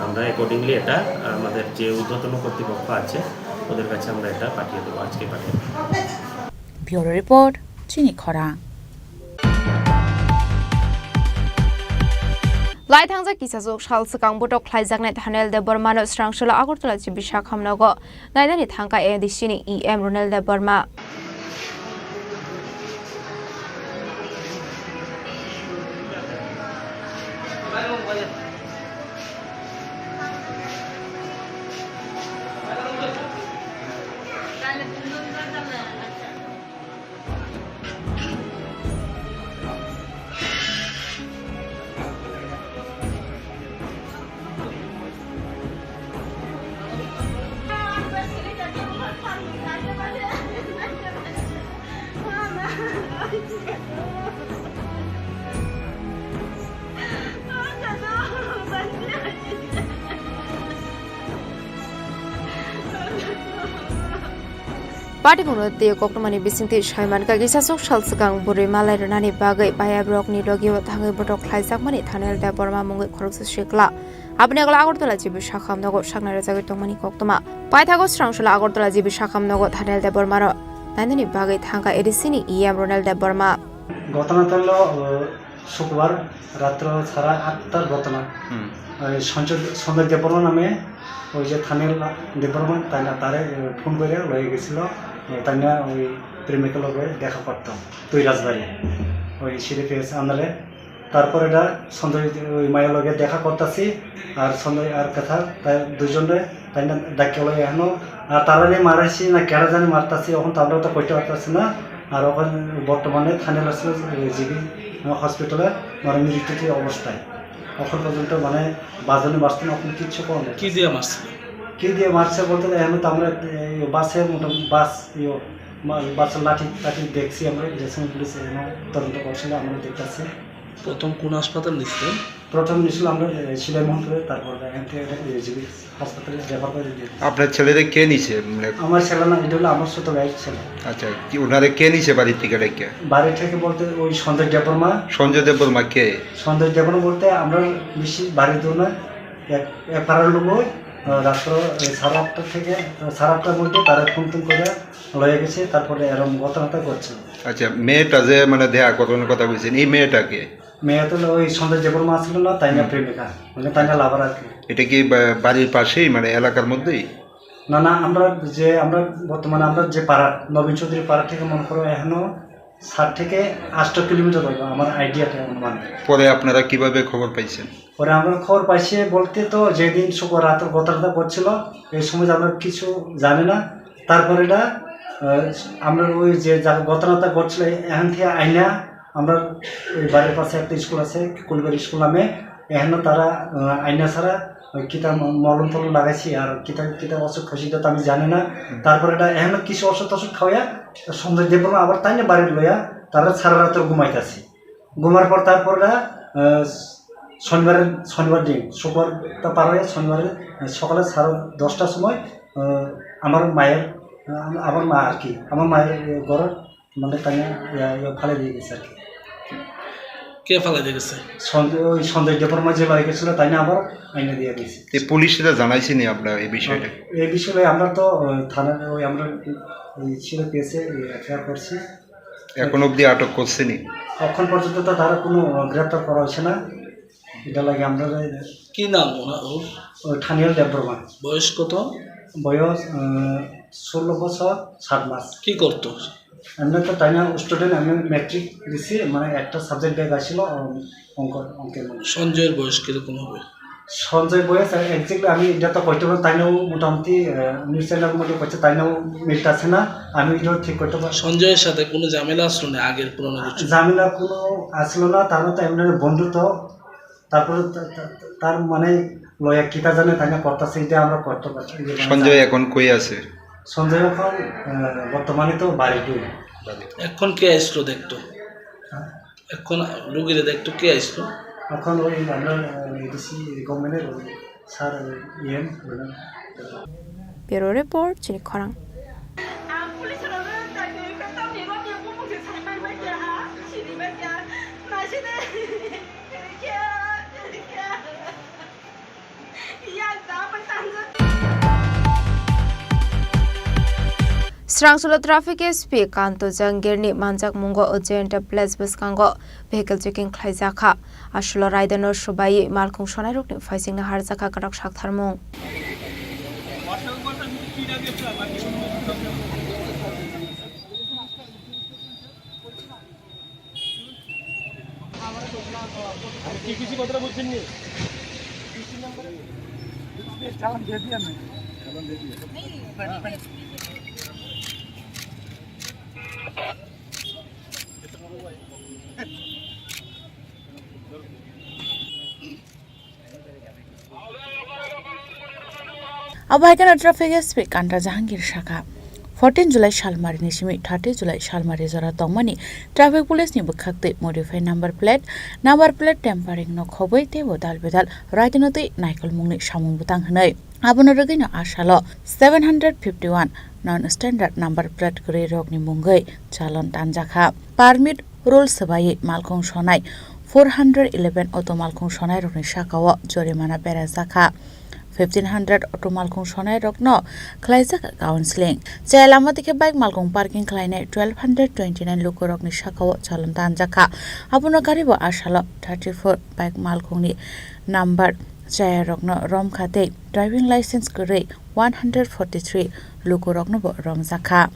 আমরা অ্যাকর্ডিংলি এটা আমাদের যে ঊর্ধ্বতন কর্তৃপক্ষ আছে, ওদের কাছে আমরা এটা পাঠিয়ে দেবো, আজকে পাঠিয়ে দেবো। Bureau report, Chini Khorang. Lai thangjak kisa chuk sal swkang botok khlaijaknai Thanel Debbarmano Srangsola Agartala G B Sakham nogo nainani thangkha A D C ni E M Ronel Debbarma. Party mungno tei koktwmani bisingtwi saimankha, kisa chuk sal swkang bwrwi malai rwnani bagwi payabrokni logio thangwi botok khlaijakmani Thanel Debbarma mungwi khoroksa sikla. Aboni ulo Agartala G B Sakham nogo saknai rwjagwi tongmani koktwma. Paithago Srangsola Agartala G B Sakham nogo Thanel Debbarmano nainani bagwi thangkha A D C ni E M Ronel Debbarma. ঘটনাটা হলো, আহ, শুক্রবার রাত্র সাড়ে আটটার ঘটনা। হুম। ওই সঞ্জয়, সঞ্জয় দেববর্মা নামে ওই যে থানের লা-, দেববর্মা, তাই না, তারে, আহ, ফোন করে লয়ে গেছিল, আহ, তাই না, ওই প্রেমিকার লগে দেখা করতো তৈলাসবাড়ি, ওই সিঁড়ি পেয়েছে আন্দারে। তারপরে এটা সঞ্জয় ওই মায়ের লগে দেখা করতেছি, আর সঞ্জয় আর কথা, তাই দুইজনরে তাই না ডাকিয়া লই এখনো। আর তারা নিয়ে মারাইছি না কেডা জানি মারতাছি, এখন তো আমরা তো কইতে পারতাছি না। আর ওখানে বর্তমানে থানায় আসলে জিবি হসপিটালে মানে মৃত্যুর অবস্থায়, এখন পর্যন্ত মানে বাজানো বাঁচতে না, এখন কিচ্ছু কম নেই। কি দিয়ে মারছিল? কি দিয়ে মারছে বলতে এখন তো আমরা এই বাসে মোটামুটি বাস, ইয়ে, মা-, বাসের লাঠি টাঠি দেখছি আমরা, দেখছি পুলিশ এখানে তদন্ত করছিল, আমরা দেখতেছি। প্রথম কোন হাসপাতাল নিছিলেন? প্রথম নিয়েছিল আমরা, এ, সিলাই মোহনপুরে, তারপর এখান থেকে এটা এজিবি হাসপাতালে রেফার করে দিয়ে দিয়েছি। আপনার ছেলেরে কে নিছে? মানে আমার ছেলে না, এটা হলো আমার ছোট ভাইয়ের ছেলে। আচ্ছা, কি ওনারে কে নিছে বাড়ি থেকে ডেকে? বাড়ি থেকে বলতে ওই সঞ্জয় দেববর্মা। সঞ্জয় দেববর্মা কে? সঞ্জয় দেববর্মা বলতে আমরা বেশি বাড়ি দূর না, এক, এক পাড়ার লোক ওই, আহ, রাত্র, এ, সাড়ে আটটা থেকে, আহ, সাড়ে আটটার মধ্যে তারা ফোন টোন করে লয়ে গেছে, তারপরে এরম ঘটনাটা ঘটছে। আচ্ছা, মেয়েটা যে মানে দেয়া কতক্ষণ কথা বলছেন, এই মেয়েটা কে? মেয়ে তো ওই সঞ্জয় দেববর্মা ছিল না, তাই না হুম। প্রেমিকা, মানে তাই না লাভার আর কি। এটা কি বা-, বাড়ির পাশেই, মানে এলাকার মধ্যেই? না, না, আমরা যে, আমরা বর্তমানে আমরা যে পাড়া, নবীন চৌধুরী পাড়া থেকে মনে করো এখনো সাত থেকে আট কিলোমিটার হবে আমার আইডিয়াতে অনুমান। পরে আপনারা কিভাবে খবর পাইছেন? পরে আমরা খবর পাইছি বলতে তো যেদিন শুক্রবার রাতের ঘটনাটা ঘটছিল, এই সময় আমরা কিছু জানি না। তারপরে এটা, আহ, আমরা ওই যে যা-, ঘটনাটা ঘটছিল, এখান থেকে আইনা আমরা ওই বাড়ির পাশে একটা স্কুল আছে, কুলবের স্কুল নামে, এখানে তারা, আহ, আইনা ছাড়া ওই কিতা ম-, মলম টলম লাগাইছি, আর কিতা, কিতা অসুখ হয়েছে এটা তো আমি জানি না। হুম। তারপরে এটা এখানে কিছু ওষুধ টষুধ খাওয়াইয়া সঞ্জয় দেববর্মা আবার তাই না বাড়ি লইয়া তারা সারা রাত ঘুমাইতেছি। ঘুমার পর তারপর এটা, আহ, শনিবারের, শনিবার দিন, শুক্রবারটা পার হয়ে শনিবারে, আহ, সকালে সাড়ে দশটার সময়, আহ, আমার মায়ের, আহ, আমার মা আর কি, আমার মায়ের, আহ, ঘরের মানে তাই না, ইয়া, ইয়া, ফালাই দিয়ে গেছে আর কি। কে ফালাই দিয়ে গেছে? সঞ্জয়, ওই সঞ্জয় দেববর্মা যে লয়ে গেছিল, তাই না আবার আইনা দিয়ে গেছে। এই পুলিশরা জানাইছে নি আপনার এই বিষয়টা? এই বিষয়ে আমরা তো, আহ, থানার ওই আমরা ওই ছিল কেসে এফআইআর করছি। এখন অবধি আটক করছে নি? এখন পর্যন্ত তো তারা কোনো, আহ, গ্রেপ্তার করা হয়েছে না। এটা লাগে আমরা কি নাম ওনার, ওর? ও, থানিয়াল দেববর্মা। বয়স কত? বয়স, আহ, ষোলো বছর সাত মাস। কি করতো? এমনি তো তাই না স্টুডেন্ট, এমনি ম্যাট্রিক দিছি, মানে একটা সাবজেক্ট ব্যাক আসছিল, উম, অঙ্ক, অঙ্কের মধ্যে। সঞ্জয়ের বয়স কিরকম হবে? সঞ্জয় বয়েস, exactly আমি এটা তো করতে পারবো, তাই না? মোটামুটি, আহ, নিউজ চ্যানেল মধ্যে করছে, তাই না? মিলতেছে না, আমি এটা ঠিক করতে পারবো। সঞ্জয়ের সাথে কোনো ঝামেলা আসলো না আগের পুরনো কিছু? ঝামেলা কোনো আসলো না, তার তো এমনি বন্ধুত্ব। তারপরে তা-, তা-, তা-, তার মানে লয়া কিতা জানে, তাই না? করতেছে, এটা আমরা করতে পারছি। এই যে মানে সঞ্জয় এখন কই আছে? সঞ্জয় এখন, আহ, বর্তমানে তো বাড়িতে। এখন কে আসলো দেখতো? হ্যাঁ? এখন রুগীরে দেখতো কে আসলো? এখন ওই আমরা, আহ, এডিসি রিকমেন্ডের ওই স্যার, ওই ইএম, ওনার। Bureau Report, Chini Khorang. Srangsulo traffic S P Kanto Jangirni manjakmungo Ujjayanta Place bwskango vehicle checking khlaijakha. Asulo raidano swbaiwi malkhung sonairokni phaisingno harjakha kwrak saktharmung. Abo hai kheno traffic S P Kanta Jahangir sakha, fourteen July salmari ni simi thirty July salmari jora tongmani traffic police ni bwkhak twi modify number plate, number plate tampering no khobwi teibo dal bedal raidano twi naikolmung ni samung bwtang hwnwi. Abono rwgwino asalo seven hundred fifty one non standard number plate kwrwi rokni mungwi chalon tanjakha. Permit rule swbaiwi malkhung sonai four hundred eleven auto malkhung sonairokni sakao jorimana berajakha. Fifteen hundred auto malkhung sonairokno khlaijak counselling. Chaya lama dikhe bike malkhung parking khlainai twelve hundred twenty nine lukurokni sakao chalon tanjakha. Abono garibo asalo thirty four bike malkhungni number chayarokno romkha tei driving license kwrwi one hundred forty three lukuroknobo romjakha.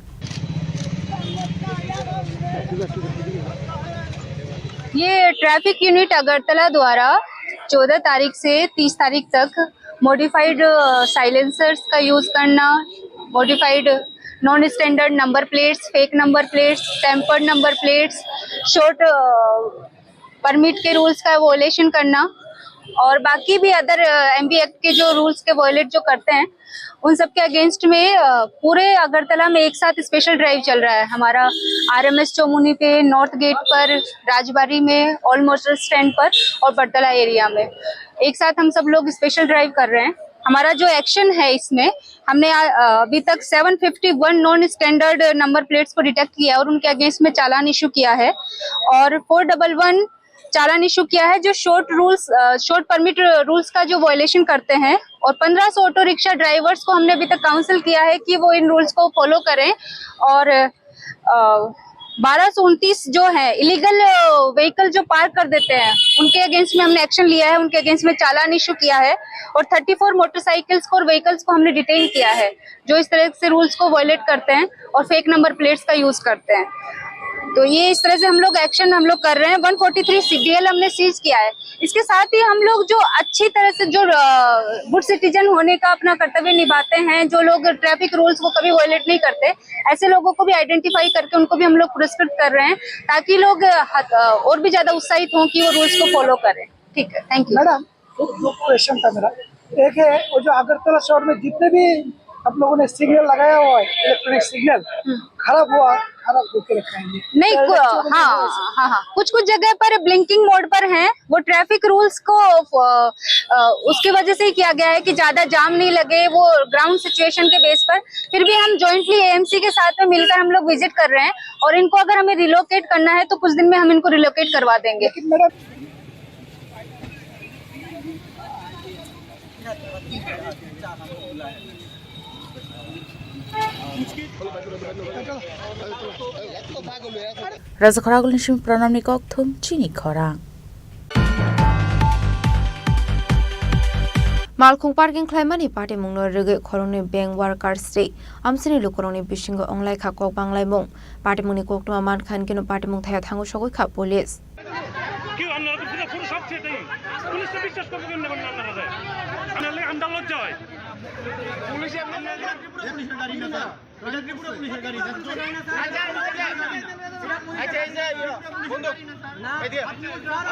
ये traffic unit Agartala द्वारा चौदह तारीख से तीस तारीख तक modified silencers का यूज़ करना, modified non standard number plates, fake number plates, tempered number plates, short permit के रूल्स का वायलेशन करना और बाकी भी अदर एमवी एक्ट के जो रूल्स के वायलेट जो करते हैं, उन सब के अगेंस्ट में, अ, पूरे अगरतला में एक साथ स्पेशल ड्राइव चल रहा है हमारा। आरएमएस चौमुहनी पे, नॉर्थ गेट पर, राजबाड़ी में, ऑल मोटर स्टैंड पर और बरतला एरिया में एक साथ हम सब लोग स्पेशल ड्राइव कर रहे हैं। हमारा जो एक्शन है इसमें, हमने, अ, अभी तक seven fifty one non standard number plates को डिटेक्ट किया है और उनके अगेंस्ट में चालान इशू किया है और फोर डबल वन चालान इशू किया है, जो शॉर्ट रूल्स, अ, शॉर्ट परमिट रूल्स का जो वायलेशन करते हैं, और पन्द्रह सौ ऑटो रिक्शा ड्राइवर्स को हमने अभी तक काउंसिल किया है कि वो इन रूल्स को फॉलो करें, और, अ, बारह सौ उनतीस जो है इलीगल, अ, व्हीकल जो पार्क कर देते हैं, उनके अगेंस्ट में हमने एक्शन लिया है, उनके अगेंस्ट में चालान इशू किया है, और थर्टी फोर मोटरसाइकिल्स को और व्हीकल्स को हमने डिटेन किया है, जो इस तरह से रूल्स को वायलेट करते हैं और फेक नंबर प्लेट्स का यूज़ करते हैं। तो ये इस तरह से हम लोग एक्शन हम लोग कर रहे हैं। वन फोर्टी थ्री सीडीएल हमने सीज किया है। इसके साथ ही हम लोग जो अच्छी तरह से जो, अ, गुड सिटीजन होने का अपना कर्तव्य निभाते हैं, जो लोग ट्रैफिक रूल्स को कभी वायलेट नहीं करते, ऐसे लोगों को भी आइडेंटिफाई करके उनको भी हम लोग पुरस्कृत कर रहे हैं, ताकि लोग, अ, हत-, अ, और भी ज़्यादा उत्साहित हों कि वो रूल्स को फॉलो करें। ठीक है, थैंक यू। मैडम, दो, दो क्वेश्चन था मेरा। एक है, वो जो अगरतला शहर में जितने भी आप लोगों ने सिग्नल लगाया हुआ है, इलेक्ट्रॉनिक सिग्नल, हम्म। खराब हुआ, खराब होके रखा है ये। नहीं, क्या को-, इलेक्ट्रॉनिक हाँ, सिग्नल? हाँ, हाँ। कुछ-कुछ जगह पर ब्लिंकिंग मोड पर हैं, वो ट्रैफिक रूल्स को, अ, अ, उसकी वजह से ही किया गया है कि ज़्यादा जाम नहीं लगे, वो ग्राउंड सिचुएशन के बेस पर। फिर भी हम जॉइंटली एएमसी के साथ में मिलकर हम लोग विजिट कर रहे हैं और इनको अगर हमें रिलोकेट करना है, तो कुछ दिन में हम इनको रिलोकेट करवा देंगे। लेकिन madam, Rajakhor agulni simi Pranamni kokthum chini khorang. Malkhung parking khlaimani patimungno rwgwi khoroknwi bank workers tei amchaini lukurokni bisingo wnglaikha kok banglaimung. Patimungni koktwma mankha hinkhe patimung thaya thango sogwi kha police. সব সেটাই। পুলিশকে বিশ্বাস করবো কেমনে বলেন আপনারা? আমি আন্দা লজ্জা হয়। পুলিশের গাড়ি না, স্যার। এটা ত্রিপুরা পুলিশের গাড়ি। আচ্ছা, এই যে, ইয়ে, বন্ধু, এই দিয়ে,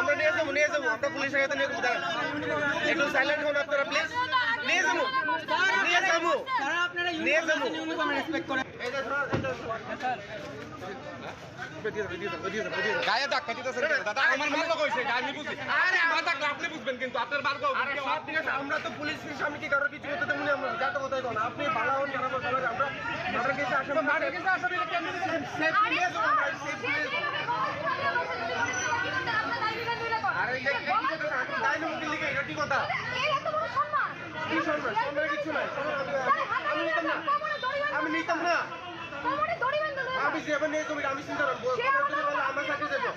আমরা নিয়ে যাবো, নিয়ে যাবো, আমরা পুলিশের কাছে নিয়ে যাবো, দাঁড়ান। একটু সাইলেন্ট হন আপনারা, প্লিজ। নিয়ে যাবো, নিয়ে যাবো, নিয়ে যাবো। এই যে, ধরো, এই যে, ধরো। গায়ে ধাক্কা দিতেছেন কেন? দাদা, আমার মামলা হয়েছে, এটা আমি বুঝি। আরে, আমার থাকলে আপনি বুঝবেন, কিন্তু আপনার বার কেউ আরে, কেউ সব ঠিক আছে, আমরা তো পুলিশের সামনে কি কারোর কিছু করতে দেবো না আমরা, যা তো কোথায় কোন? আপনি ভালো হন, খারাপ হন, ভালো হন, আমরা মার্ডার কেসে আসামি, মার্ডার কেসে আসামি কেন? সেফ আরে, নিয়ে যাবো আমরা, সেফ নিয়ে যাবো। আরে, এটা কি কথা? এটা কি কথা? কি সম্মান? সম্মান কিছু নাই। আমি নিতাম না। আমি নিতাম না। আমি যেভাবে নিয়ে যাবো, আমি চিন্তা করবো। আমার সাথে যাবো।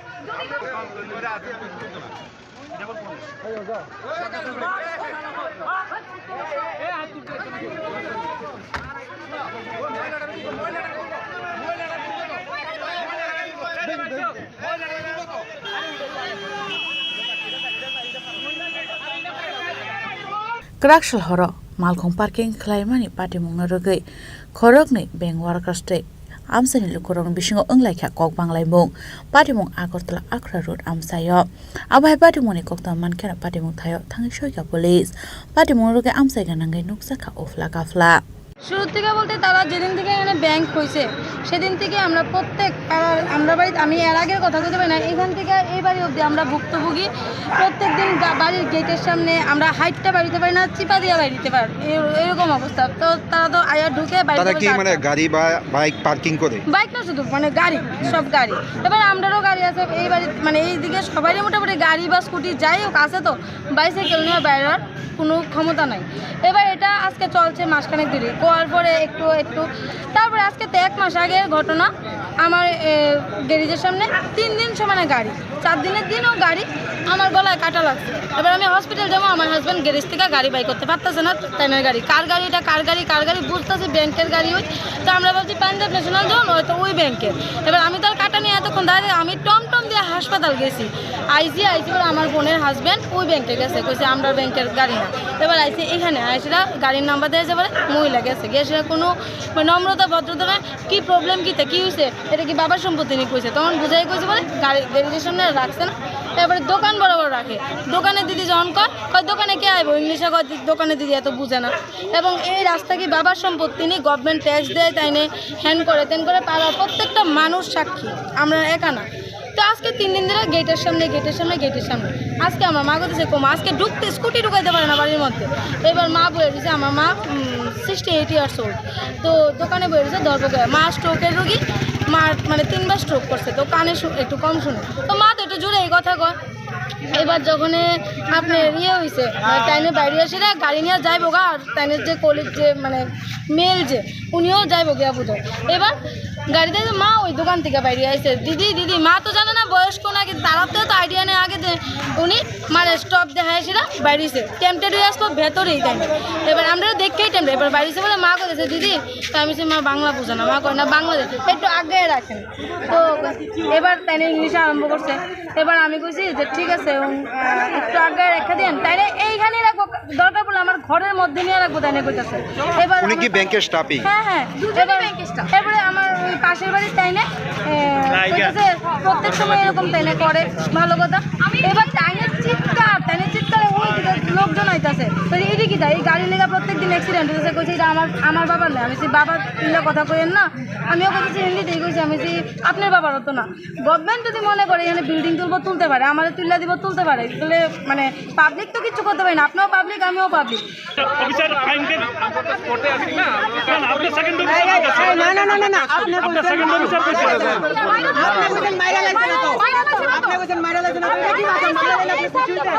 Kwrak sal horo malkhung parking khlaimani patimungno rwgwi khoroknwi bank workers tei amchaini lukurokni bisingo wnglaikha kok banglaimung. Patimung Agartala Akhra Road amchaio. Abo hai patimungni koktham mankheno patimung thaio thangwi soikha police. Patimung rwgwi amchai gwnangwi nukjakha uphla kaphla. শুরু থেকে বলতে তারা যেদিন থেকে এখানে ব্যাংক হয়েছে, সেদিন থেকে আমরা প্রত্যেক পাড়ার, আমরা বাড়িতে, আমি এর আগের কথা বলতে পারি না, এখান থেকে এই বাড়ি অবধি আমরা ভুক্তভোগী। প্রত্যেক দিন গা-, বাড়ির গেটের সামনে আমরা হাইটটা বাড়িতে পারি না, চিপা দিয়ে বাড়িতে পারি, এ-, এরকম অবস্থা। তো তারা তো আয়া ঢুকে বাড়িতে তারা কি পারে মানে না। গাড়ি বা বাইক পার্কিং করে? বাইক না শুধু, মানে গাড়ি, সব গাড়ি। এবার আমরারও গাড়ি আছে এই বাড়ি, মানে এইদিকে সবারই মোটামুটি গাড়ি বা স্কুটি যাই হোক আছে তো, বাইসাইকেল নিয়ে বাইরের কোনো ক্ষমতা নাই। এবার এটা আজকে চলছে মাসখানেক ধরে, করার পরে একটু একটু, তারপরে আজকে তো এক মাস আগের ঘটনা, আমার, এ, গ্যারেজের সামনে তিন দিন সমানে গাড়ি, চার দিনের দিনও গাড়ি, আমার গলায় কাটা লাগছে। এবার আমি হসপিটাল যাবো, আমার হাজব্যান্ড গ্যারেজ থেকে গাড়ি বাই করতে পারতেছে না, তাইনের গাড়ি, কার গাড়ি এটা, কার গাড়ি, কার গাড়ি বুঝতেছি, ব্যাংকের গাড়ি ওই। তো আমরা ভাবছি পাঞ্জাব ন্যাশনাল যখন হয়তো ওই ব্যাংকের। এবার আমি তো আর কাটা নিয়ে এতক্ষণ দাঁড়িয়ে, আমি টমটম দিয়ে হাসপাতাল গেছি। আইসি, আইসি করে আমার বোনের হাজব্যান্ড ওই ব্যাংকে গেছে, কইছে আমরা ব্যাংকের গাড়ি না। এবার আইসি এখানে, আইসিরা গাড়ির নাম্বার দিয়ে যে বলে মহিলা গেছে, গিয়ে সেটা কোনো মানে নম্রতা ভদ্রতা নাই। কি প্রবলেম, কিতা কি হয়েছে, এটা কি বাবার সম্পত্তি নিয়ে কইছে, তখন বুঝাই কইছে বলে গাড়ি, গ্যারেজের সামনে রাখছে না। এবারে দোকান বড় বড় রাখে, দোকানে দিদি যখন কয়, কয় দোকানে কে আইবো, ইংলিশে কয় দি-, দোকানে দিদি এত বুঝে না। এবং এই রাস্তা কি বাবার সম্পত্তি নিয়ে গভর্নমেন্ট ট্যাক্স দেয়, তাই নিয়ে হ্যান করে ত্যান করে, পাড়ার প্রত্যেকটা মানুষ সাক্ষী, আমরা একা না। তো আজকে তিন দিন ধরে গেটের সামনে, গেটের সামনে, গেটের সামনে। আজকে আমার মা কোথায় কম, আজকে ঢুকতে স্কুটি ঢুকাইতে পারে না বাড়ির মধ্যে। এবার মা বয়ে দিছে, আমার মা সিক্সটি এইট ইয়ার্স ওল্ড, তো দোকানে বয়ে দিছে দরবো করে। মা স্ট্রোকের রুগী, মা মানে তিনবার স্ট্রোক করছে, তো কানে শু-, একটু কম শুনে। তো মা তো একটু জোরে এই কথা কয়। এবার যখন আপনার ইয়ে হয়েছে, মানে তাইনে বাইরে আসে না, গাড়ি নিয়ে যাইবো গা, আর তাইনের যে কলিগ যে মানে মেল যে, উনিও যাইবো গিয়া বোধহয়। এবার গাড়িতে যে মা ওই দোকান থেকে বাইরে আইছে, দিদি, দিদি, মা তো জানে না বয়স্ক নাকি, তারাতেও তো আইডিয়া নেই আগে যে উনি মানে স্টপ দেখায় সেটা বাইরেছে, টেম্পটেড হয়ে আসলো ভেতরেই তাই। এবার আমরা দেখেই টেম্পটেড, এবার বাইরেছে বলে মা করেছে, "দিদি।" তো আমি বলছি, "মা বাংলা বুঝো না।" মা কয়, "না, বাংলাদেশ, একটু আগে রাখেন।" তো এবার তাই ইংলিশে আরম্ভ করছে। এবার আমি কইছি যে, "ঠিক আছে, উম, আহ, একটু আগে রেখে দিন।" তাইলে এইখানে রাখবো, দরকার পড়লে আমার ঘরের মধ্যে নিয়ে রাখবো, তাই না কইতাছে। এবার উনি কি আমার ব্যাংকের স্টাফই? হ্যাঁ, হ্যাঁ। দুজনই এবার ব্যাংকের স্টাফ। এবারে আমার ওই পাশের বাড়ির তাই না, এ, কইতাছে, "প্রত্যেক সময় এরকম তাই না করে, ভালো কথা।" এবার তাই না চিৎকার, তাই না চিৎকারে ওই দিকে লোকজন আইতাছে। তো এটা কি তাই? এই গাড়ি লেগা প্রত্যেক দিন অ্যাক্সিডেন্ট হইতেছে। কইছে, "এটা আমার, আমার বাবার না।" আমি বলছি, "বাবার তুললে কথা কইেন না।" আমিও কইতেছি হিন্দিতেই কইছি, আমি বলছি, "আপনার বাবারও তো না।" গভর্নমেন্ট যদি মনে করে এখানে বিল্ডিং তুলবো, তুলতে পারে, আমাদের তুললে দিব, তুলতে পারে। তাহলে মানে পাবলিক তো কিচ্ছু করতে পারে না, আপনিও পাবলিক, আমিও পাবলিক। অফিসার আইনকে আমরা তো কোর্টে আছি না, আমরা তো না, না, আপনি সেকেন্ড অফিসার। এই, এই, এই, না, না, না, না, না, আপনি আপনার বলছেন, সেকেন্ড অফিসার কইছে। আপনি বলছেন মাইরা লাগছে না তো? আপনি বলছেন মাইরা লাগছে না তো? এটা কি কথা? মাইরা লাগলে আপনি খুশি হইতেন?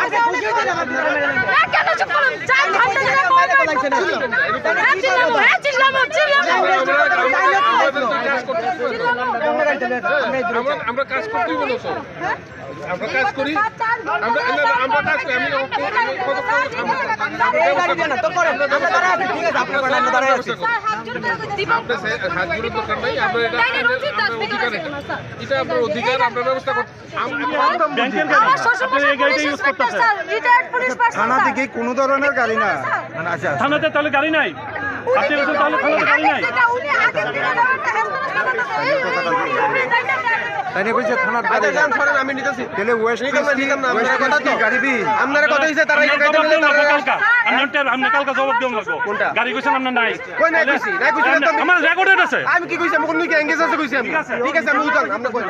আচ্ছা, খুশি হইতেন আবার মাইরা লাগছে না। এই, কেন চুপ করুন? চার ঘন্টা ধরে মাইরা লাগছে না। হ্যাঁ, চিল্লাবো, হ্যাঁ, চিল্লাবো, চিল্লাবো। চিল্লাবো। আমরা, আমরা কাজ করতেই বলেছো। আমরা কাজ করি। আমরা, আমরা, আমরা কাজ করি। আমি, আমি, আমি কত, আমরা ব্যবস্থা করি। আমরা ব্যবস্থা করি। আপনার সে-, হাত জোড়ো দরকার নাই, আমরা এটা, আপনার অধিকার আছে। এটা আপনার অধিকার, আমরা ব্যবস্থা করতে। আম-, আম-, ব্যাংকের গাড়ি। আমার শ্বশুর মশাই police inspector sir, retired police person থানা স্যার। থেকে কোনো ধরনের গাড়ি না। স্যার। মানে, আচ্ছা, আচ্ছা। থানাতে তাহলে গাড়ি নাই? উনি আপনি কিন্তু বলছেন, তাহলে থানাতে গাড়ি নাই? এটা উনি আগের দিনে ধরো একটা হেলথ কলেজ থানাতে এই, এই, এই, এই, এই, এই, এই, তাই নিয়ে বলছে থানার গাড়ি আচ্ছা, নাই। যান, সরেন, আমি নিতেছি। তাহলে ওয়েস্ট নিতাম না, ফিফটি, নিতাম না, ওয়েস্ট আপনার কথা ফিফটি তো। গাড়ি দিন। আপনার কথা হইছে, তারা আপনার এখানে জবাব দিন লাগবো কালকা। আপনার, আপনার কালকা জবাব দিন লাগবো। কোনটা? গাড়ি কইছেন আপনার নাই। কই নাই কইছি? নাই কইছি না তো আমি। আমার রেকর্ডেড আছে। আমি কি কইছি? আমি কোন দিকে এঙ্গেজ আছে কইছি আমি? ঠিক আছে। ঠিক আছে, আমি উঠান, আমরা কই।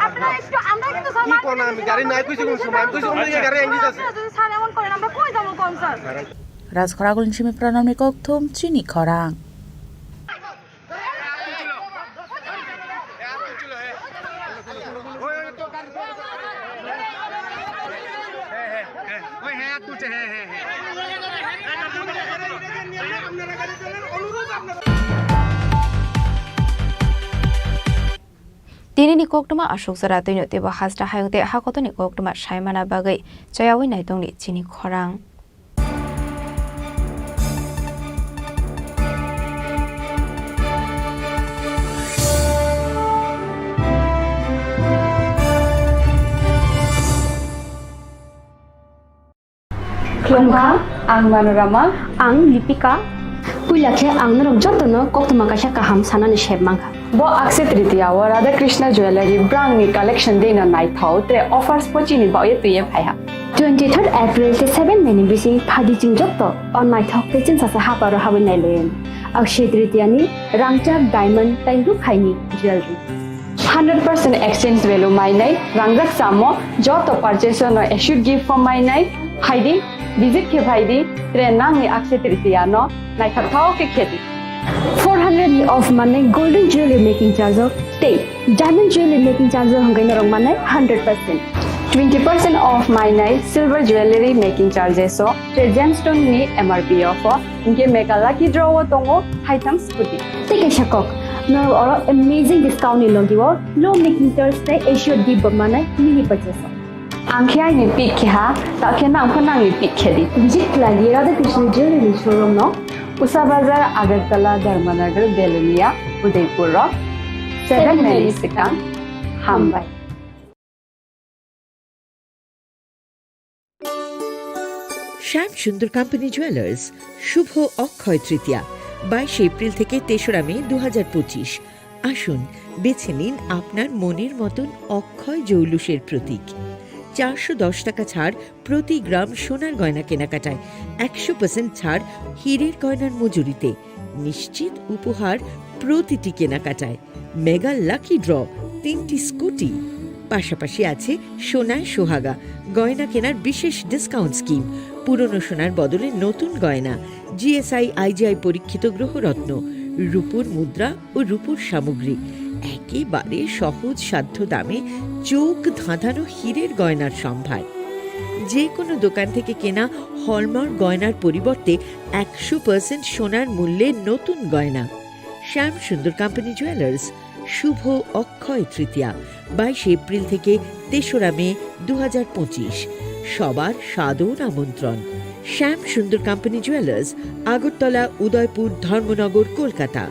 আপনারা একটু, আমরা কিন্তু কি সম্মান কোন আমি গাড়ি নাই কইছি কোন সময়? আমি কইছি কোন দিকে গাড়ি এঙ্গেজ আছে? যদি স্যার এমন করেন, আমরা কই যাবো কোন sir? Rajkhoragul ni simi Pranamni kokthum chini khorang. Tini ni koktwma aswk jora twino teibo hasta hayung tei hakotoni koktwma saimana bagwi chayaui naitongni chini khorang. Khulumkha, ang Manorama. Ang Lipika. Puila khe ang norok jotono koktwma kaisa kaham sanani sep mankha. Bo Akshaya Tritiya o Radha Krishna Jewellery brand ni collection deino naithok tre offers bo chini bagwi twiwi phaiha. Twenty third April tei seven May ni bising phaidi chwng joto o naithok tei chwngsacha haparo habwi nailaio. Akshaya Tritiya ni rangchak diamond tei rukhaini jewellery. Hundred percent exchange value mainai, rangjak chamo, joto purchase no assured gift bo mainai, phaidi, visit khe phaidi, tre nangni Akshaya Tritiya no naithok thok khe khedi. Four hundred ni off manai golden jewelry making charge o tei diamond jewelry making charge o hwnkhai norok manai hundred percent. Twenty percent off mainai silver jewelry making charges o, tre gemstone ni M R P off o, hinkhe mega lucky draw o tongo haitham scooty. Tei kaisa kok, norok oro amazing discount ni logi o low making charge tei assured gift bo manai mini purchase o. Ang khe aini pick khe ha, ta khe nang pho nangni pick khe di. Visit khlai di Radha Krishna Jewelry ni showroom no, Usa Bazar, Agartala, Dharmanagar, Belonia, Udaipur o seven May ni swkang. Hambai. শ্যাম Sundar company jewellers, শুভ অক্ষয় তৃতীয়া, বাইশে এপ্রিল থেকে তেসরা মে দু হাজার পঁচিশ। আসুন, বেছে নিন আপনার মনের মতন অক্ষয় জৌলুসের প্রতীক। চারশো দশ টাকা ছাড় প্রতি গ্রাম সোনার গয়না কেনাকাটায়, একশো পার্সেন্ট ছাড় হীরের গয়নার মজুরিতে, নিশ্চিত উপহার প্রতিটি কেনাকাটায়। মেগা লাকি ড্র, তিনটি স্কুটি, পাশাপাশি আছে সোনায় সোহাগা, গয়না কেনার বিশেষ ডিসকাউন্ট স্কিম, পুরনো সোনার বদলে নতুন গয়না, G S I I G I পরীক্ষিত গ্রহরত্ন, রূপোর মুদ্রা ও রূপোর সামগ্রী, একেবারে সহজ সাধ্য দামে চোখ ধাঁধানো হীরের গয়নার সম্ভার। যে কোনো দোকান থেকে কেনা হলমার্ক গয়নার পরিবর্তে একশো পার্সেন্ট সোনার মূল্যে নতুন গয়না। শ্যাম সুন্দর কোম্পানি জুয়েলার্স, শুভ অক্ষয় তৃতীয়া, বাইশে এপ্রিল থেকে তেসরা মে দু হাজার পঁচিশ। সবার সাদর আমন্ত্রণ। শ্যাম সুন্দর কোম্পানি জুয়েলার্স, আগরতলা, উদয়পুর, ধর্মনগর, কলকাতা।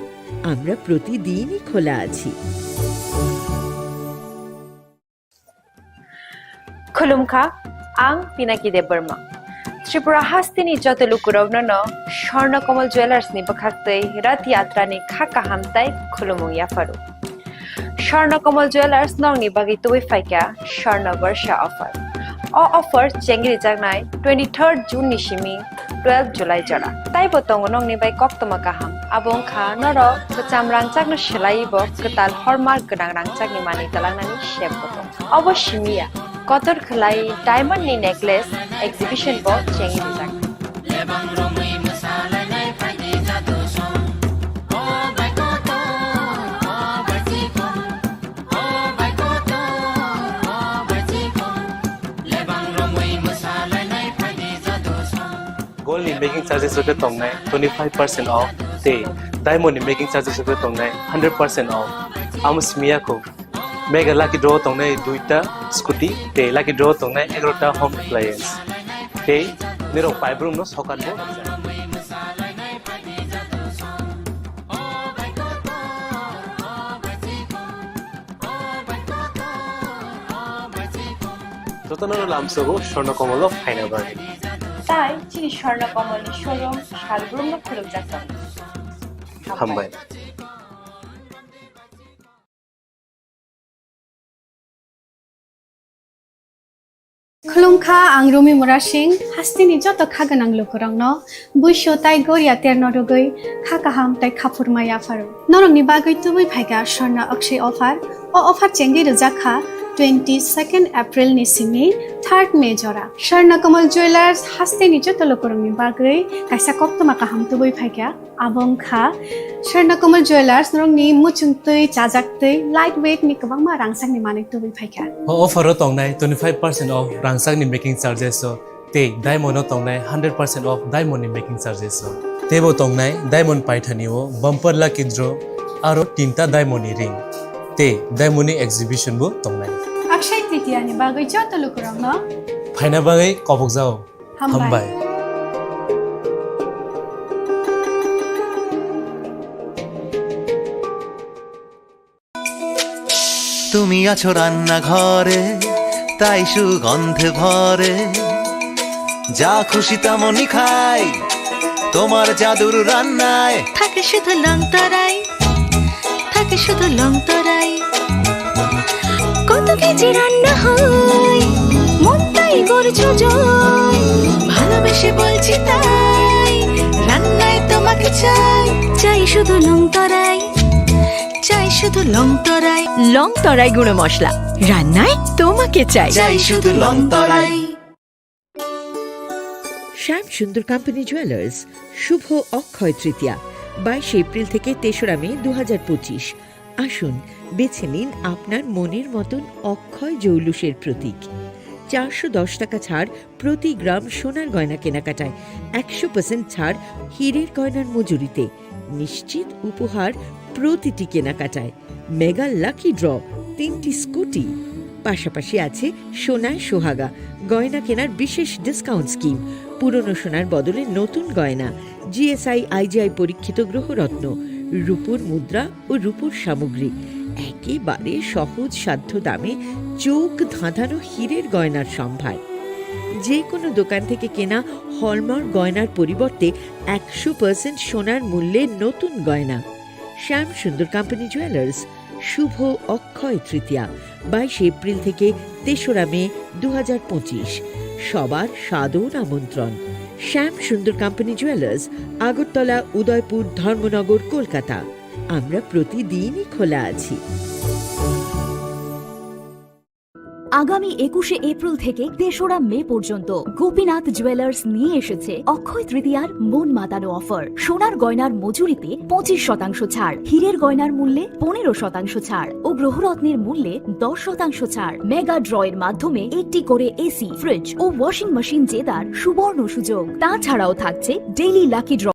আমরা প্রতিদিনই খোলা আছি। Khulumkha, ang Pinaki Debbarma. Tripura hasteni joto lukurokno no Swarna Kamal Jewellers ni bwkhaktwi Rath Yatra ni kha kaham tai khulumung yapharu. Swarna Kamal Jewellers nokni bagwi tubui phaikha Swarna Barsha offer. O offer chengrijaknai twenty third June ni simi twelve July jora. Taibo tongo nokni bai koktwma kaham. Abo wngkha norok kwcham rangchakno swlaiwi bo kwtal hallmark gwnang rangchakni manwi twlangnani sep bo tongo. Obo simi ya, kotor khwlai diamond ni necklace exhibition bo chengwi rijak. Gold ni making charges rok tongnai twenty five percent off, tei diamond ni making charges rok tongnai hundred percent off. Amo simi ya kho. Mega lucky draw tongnai duita scooty, tei lucky draw tongnai egarota home appliance. Tei nirok paibrumno sokanbo. Jotono lamsogo Swarna Komolo phaina bagwi. Tai chini Swarna Komolni showroom salbrumno khulukjak tongo. Hambai. Khulumkha, ang Rumi Murasing, hasteni joto kha gwnang lukurokno buisu tai goria terno rwgwi kha kaham tai khaphurma yapharo. Norokni bagwi tubui phaikha Swarna Akshay offer. O offer chengwi rwjak kha twenty second April ni simi third May jora. Swarna Komol Jewellers hasteni joto lukurokni bagwi kaisa koktwma kaham tubui phaikha. Abo wngkha Swarna Komol Jewellers, norokni muchung twi, chajak twi, light weight ni kwbangma rangchakni manwi tubui phaikha. O offer o tongnai twenty five percent off rangchakni making charges o, tei diamond o tongnai hundred percent off diamond ni making charges o. Teibo tongnai diamond paithani o bumper lucky draw aro tinta diamond ni ring, tei diamond ni exhibition bo tongnai. Akshay Tritiya ni bagwi joto lukurokno phaina bagwi kobokjao. Hambai. Hambai. তুমি আছো রান্নাঘরে, তাই সুগন্ধে ভরে। যা খুশি তেমনই খাই, তোমার জাদুর রান্নায়। থাকে শুধু লং তরাই, থাকে শুধু লং তরাই। কত কেজি রান্না হয়, মন তাই করছো জয়। ভালোবেসে বলছি তাই, রান্নায় তোমাকে চাই। চাই শুধু লং তরাই, চাই শুধু লং তরাই। লং তরাই গুঁড়ো মশলা, রান্নায় তোমাকে চাই। চাই শুধু লং তরাই। শ্যাম সুন্দর কোম্পানি জুয়েলার্স, শুভ অক্ষয় তৃতীয়া, বাইশে এপ্রিল থেকে তেসরা মে দু হাজার পঁচিশ। আসুন, বেছে নিন আপনার মনের মতন অক্ষয় জৌলুসের প্রতীক। চারশো দশ টাকা ছাড় প্রতি গ্রাম সোনার গয়না কেনাকাটায়, একশো পার্সেন্ট ছাড় হীরের গয়নার মজুরিতে, নিশ্চিত উপহার প্রতিটি কেনাকাটায়। মেগা লাকি ড্র, তিনটি স্কুটি, পাশাপাশি আছে সোনায় সোহাগা, গয়না কেনার বিশেষ ডিসকাউন্ট স্কিম, পুরনো সোনার বদলে নতুন গয়না, জিএসআই আইজিআই পরীক্ষিত গ্রহরত্ন, রূপোর মুদ্রা ও রূপোর সামগ্রী, একেবারে সহজ সাধ্য দামে চোখ ধাঁধানো হীরের গয়নার সম্ভার। যে কোনো দোকান থেকে কেনা হলমার্ক গয়নার পরিবর্তে একশো পার্সেন্ট সোনার মূল্যে নতুন গয়না। শ্যাম সুন্দর কোম্পানি জুয়েলার্স, শুভ অক্ষয় তৃতীয়া, বাইশে এপ্রিল থেকে তেসরা মে দু হাজার পঁচিশ। সবার সাদর আমন্ত্রণ। শ্যাম সুন্দর কোম্পানি জুয়েলার্স, আগরতলা, উদয়পুর, ধর্মনগর, কলকাতা। আমরা প্রতিদিনই খোলা আছি। আগামী একুশে এপ্রিল থেকে তেসরা মে পর্যন্ত গোপীনাথ জুয়েলার্স নিয়ে এসেছে অক্ষয় তৃতীয়ার মন মাতানো অফার। সোনার গয়নার মজুরিতে পঁচিশ শতাংশ ছাড়, হীরের গয়নার মূল্যে পনেরো শতাংশ ছাড় ও গ্রহরত্নের মূল্যে দশ শতাংশ ছাড়। মেগা ড্রয়ের মাধ্যমে একটি করে এসি, ফ্রিজ ও ওয়াশিং মেশিন জেতার সুবর্ণ সুযোগ। তাছাড়াও থাকছে ডেইলি লাকি ড্র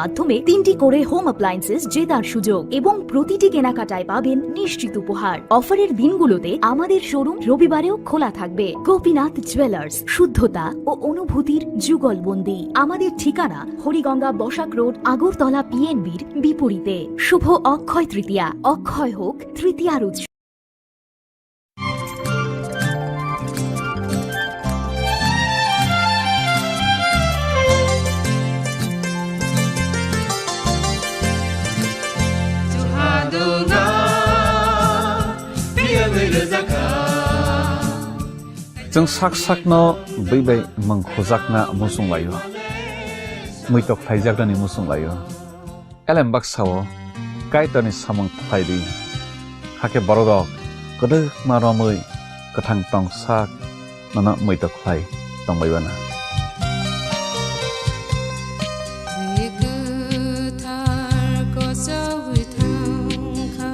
মাধ্যমে তিনটি করে হোম অ্যাপ্লায়েন্সেস জেতার সুযোগ এবং প্রতিটি কেনাকাটায় পাবেন নিশ্চিত উপহার। অফারের দিনগুলোতে আমাদের শোরুম রবিবারেও খোলা থাকবে। গোপীনাথ জুয়েলার্স, শুদ্ধতা ও অনুভূতির যুগলবন্দি। আমাদের ঠিকানা হরিগঙ্গা বসাক রোড, আগরতলা পিএনবির বিপরীতে। শুভ অক্ষয় তৃতীয়া, অক্ষয় হোক তৃতীয়ার উৎসব। Chwng sak sakno bwi bai mwng khujakna muchung laio, muitok khlaijaknani muchung laio. Elem baksa-o Kaitorni samung khlai di, hakhe bororok kwdwkma romwi kwthang tong sak nono muitok khlai tongbai uanw. Twi kwthar kochoi thangkha,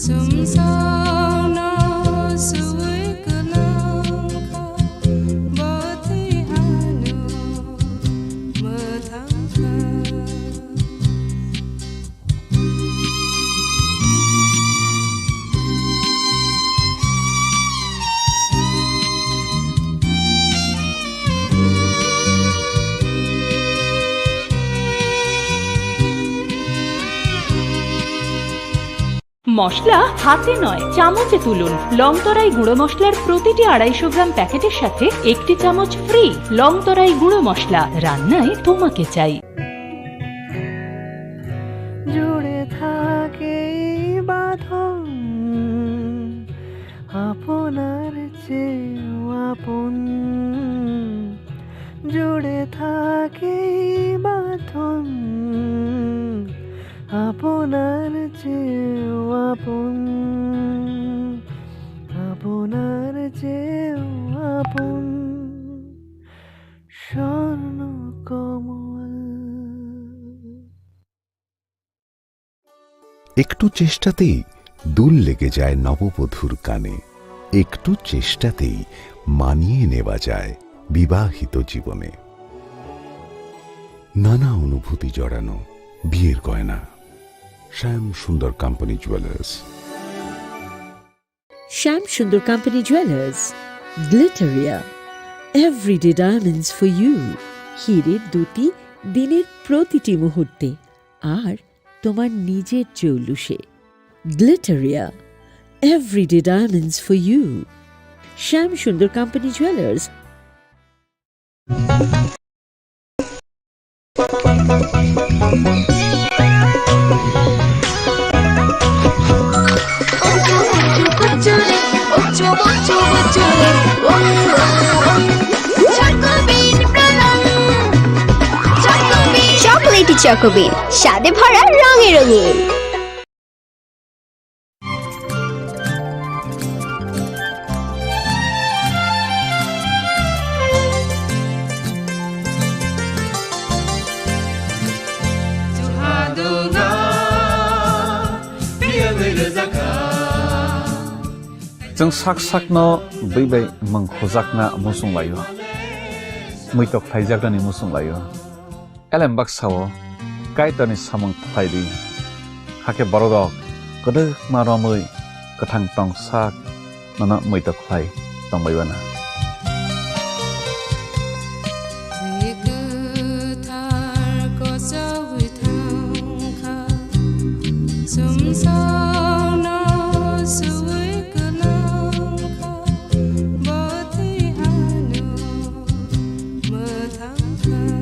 sumsokno sui kwlangkha, bo twi ano mwthangkha. মশলা হাতে নয়, চামচে তুলুন। লং তরাই গুঁড়ো মশলার প্রতিটি আড়াইশো গ্রাম প্যাকেটের সাথে একটি চামচ ফ্রি। লং তরাই গুঁড়ো মশলা, রান্নায় তোমাকে চাই। জুড়ে থাকে এই বাঁধন আপনার চেয়েও আপন। জুড়ে থাকে এই বাঁধন আপনার চেয়েও আপন, আপনার চেয়েও আপন। স্বর্ণ কমল। একটু চেষ্টাতেই দুল লেগে যায় নববধূর কানে, একটু চেষ্টাতেই মানিয়ে নেওয়া যায় বিবাহিত জীবনে। নানা অনুভূতি জড়ানো বিয়ের গয়না। শ্যাম Sundar company jewellers. Shyam Sundar company jewellers, Glitteria, everyday diamonds for you. হীরের দ্যুতি দিনের প্রতিটি মুহূর্তে, আর তোমার নিজের জৌলুসে। Glitteria, everyday diamonds for you. Shyam Sundar company jewellers. Chocolatey চকোবিন, স্বাদে ভরা, রঙে রঙিন। Chwng sak sakno bwi bai mwng hujakna muchung laio, muitok khlaijaknani muchung laio. Elem baksa-o Kaitorni samung khlai di, hakhe bororok kwdwkma romwi kwthang tong sak nono muitok khlai tongbai uana. Bwi kwthar kochogwi thangkha, sumsokno suwi kwlangkha, bo twi hano mwthangkha.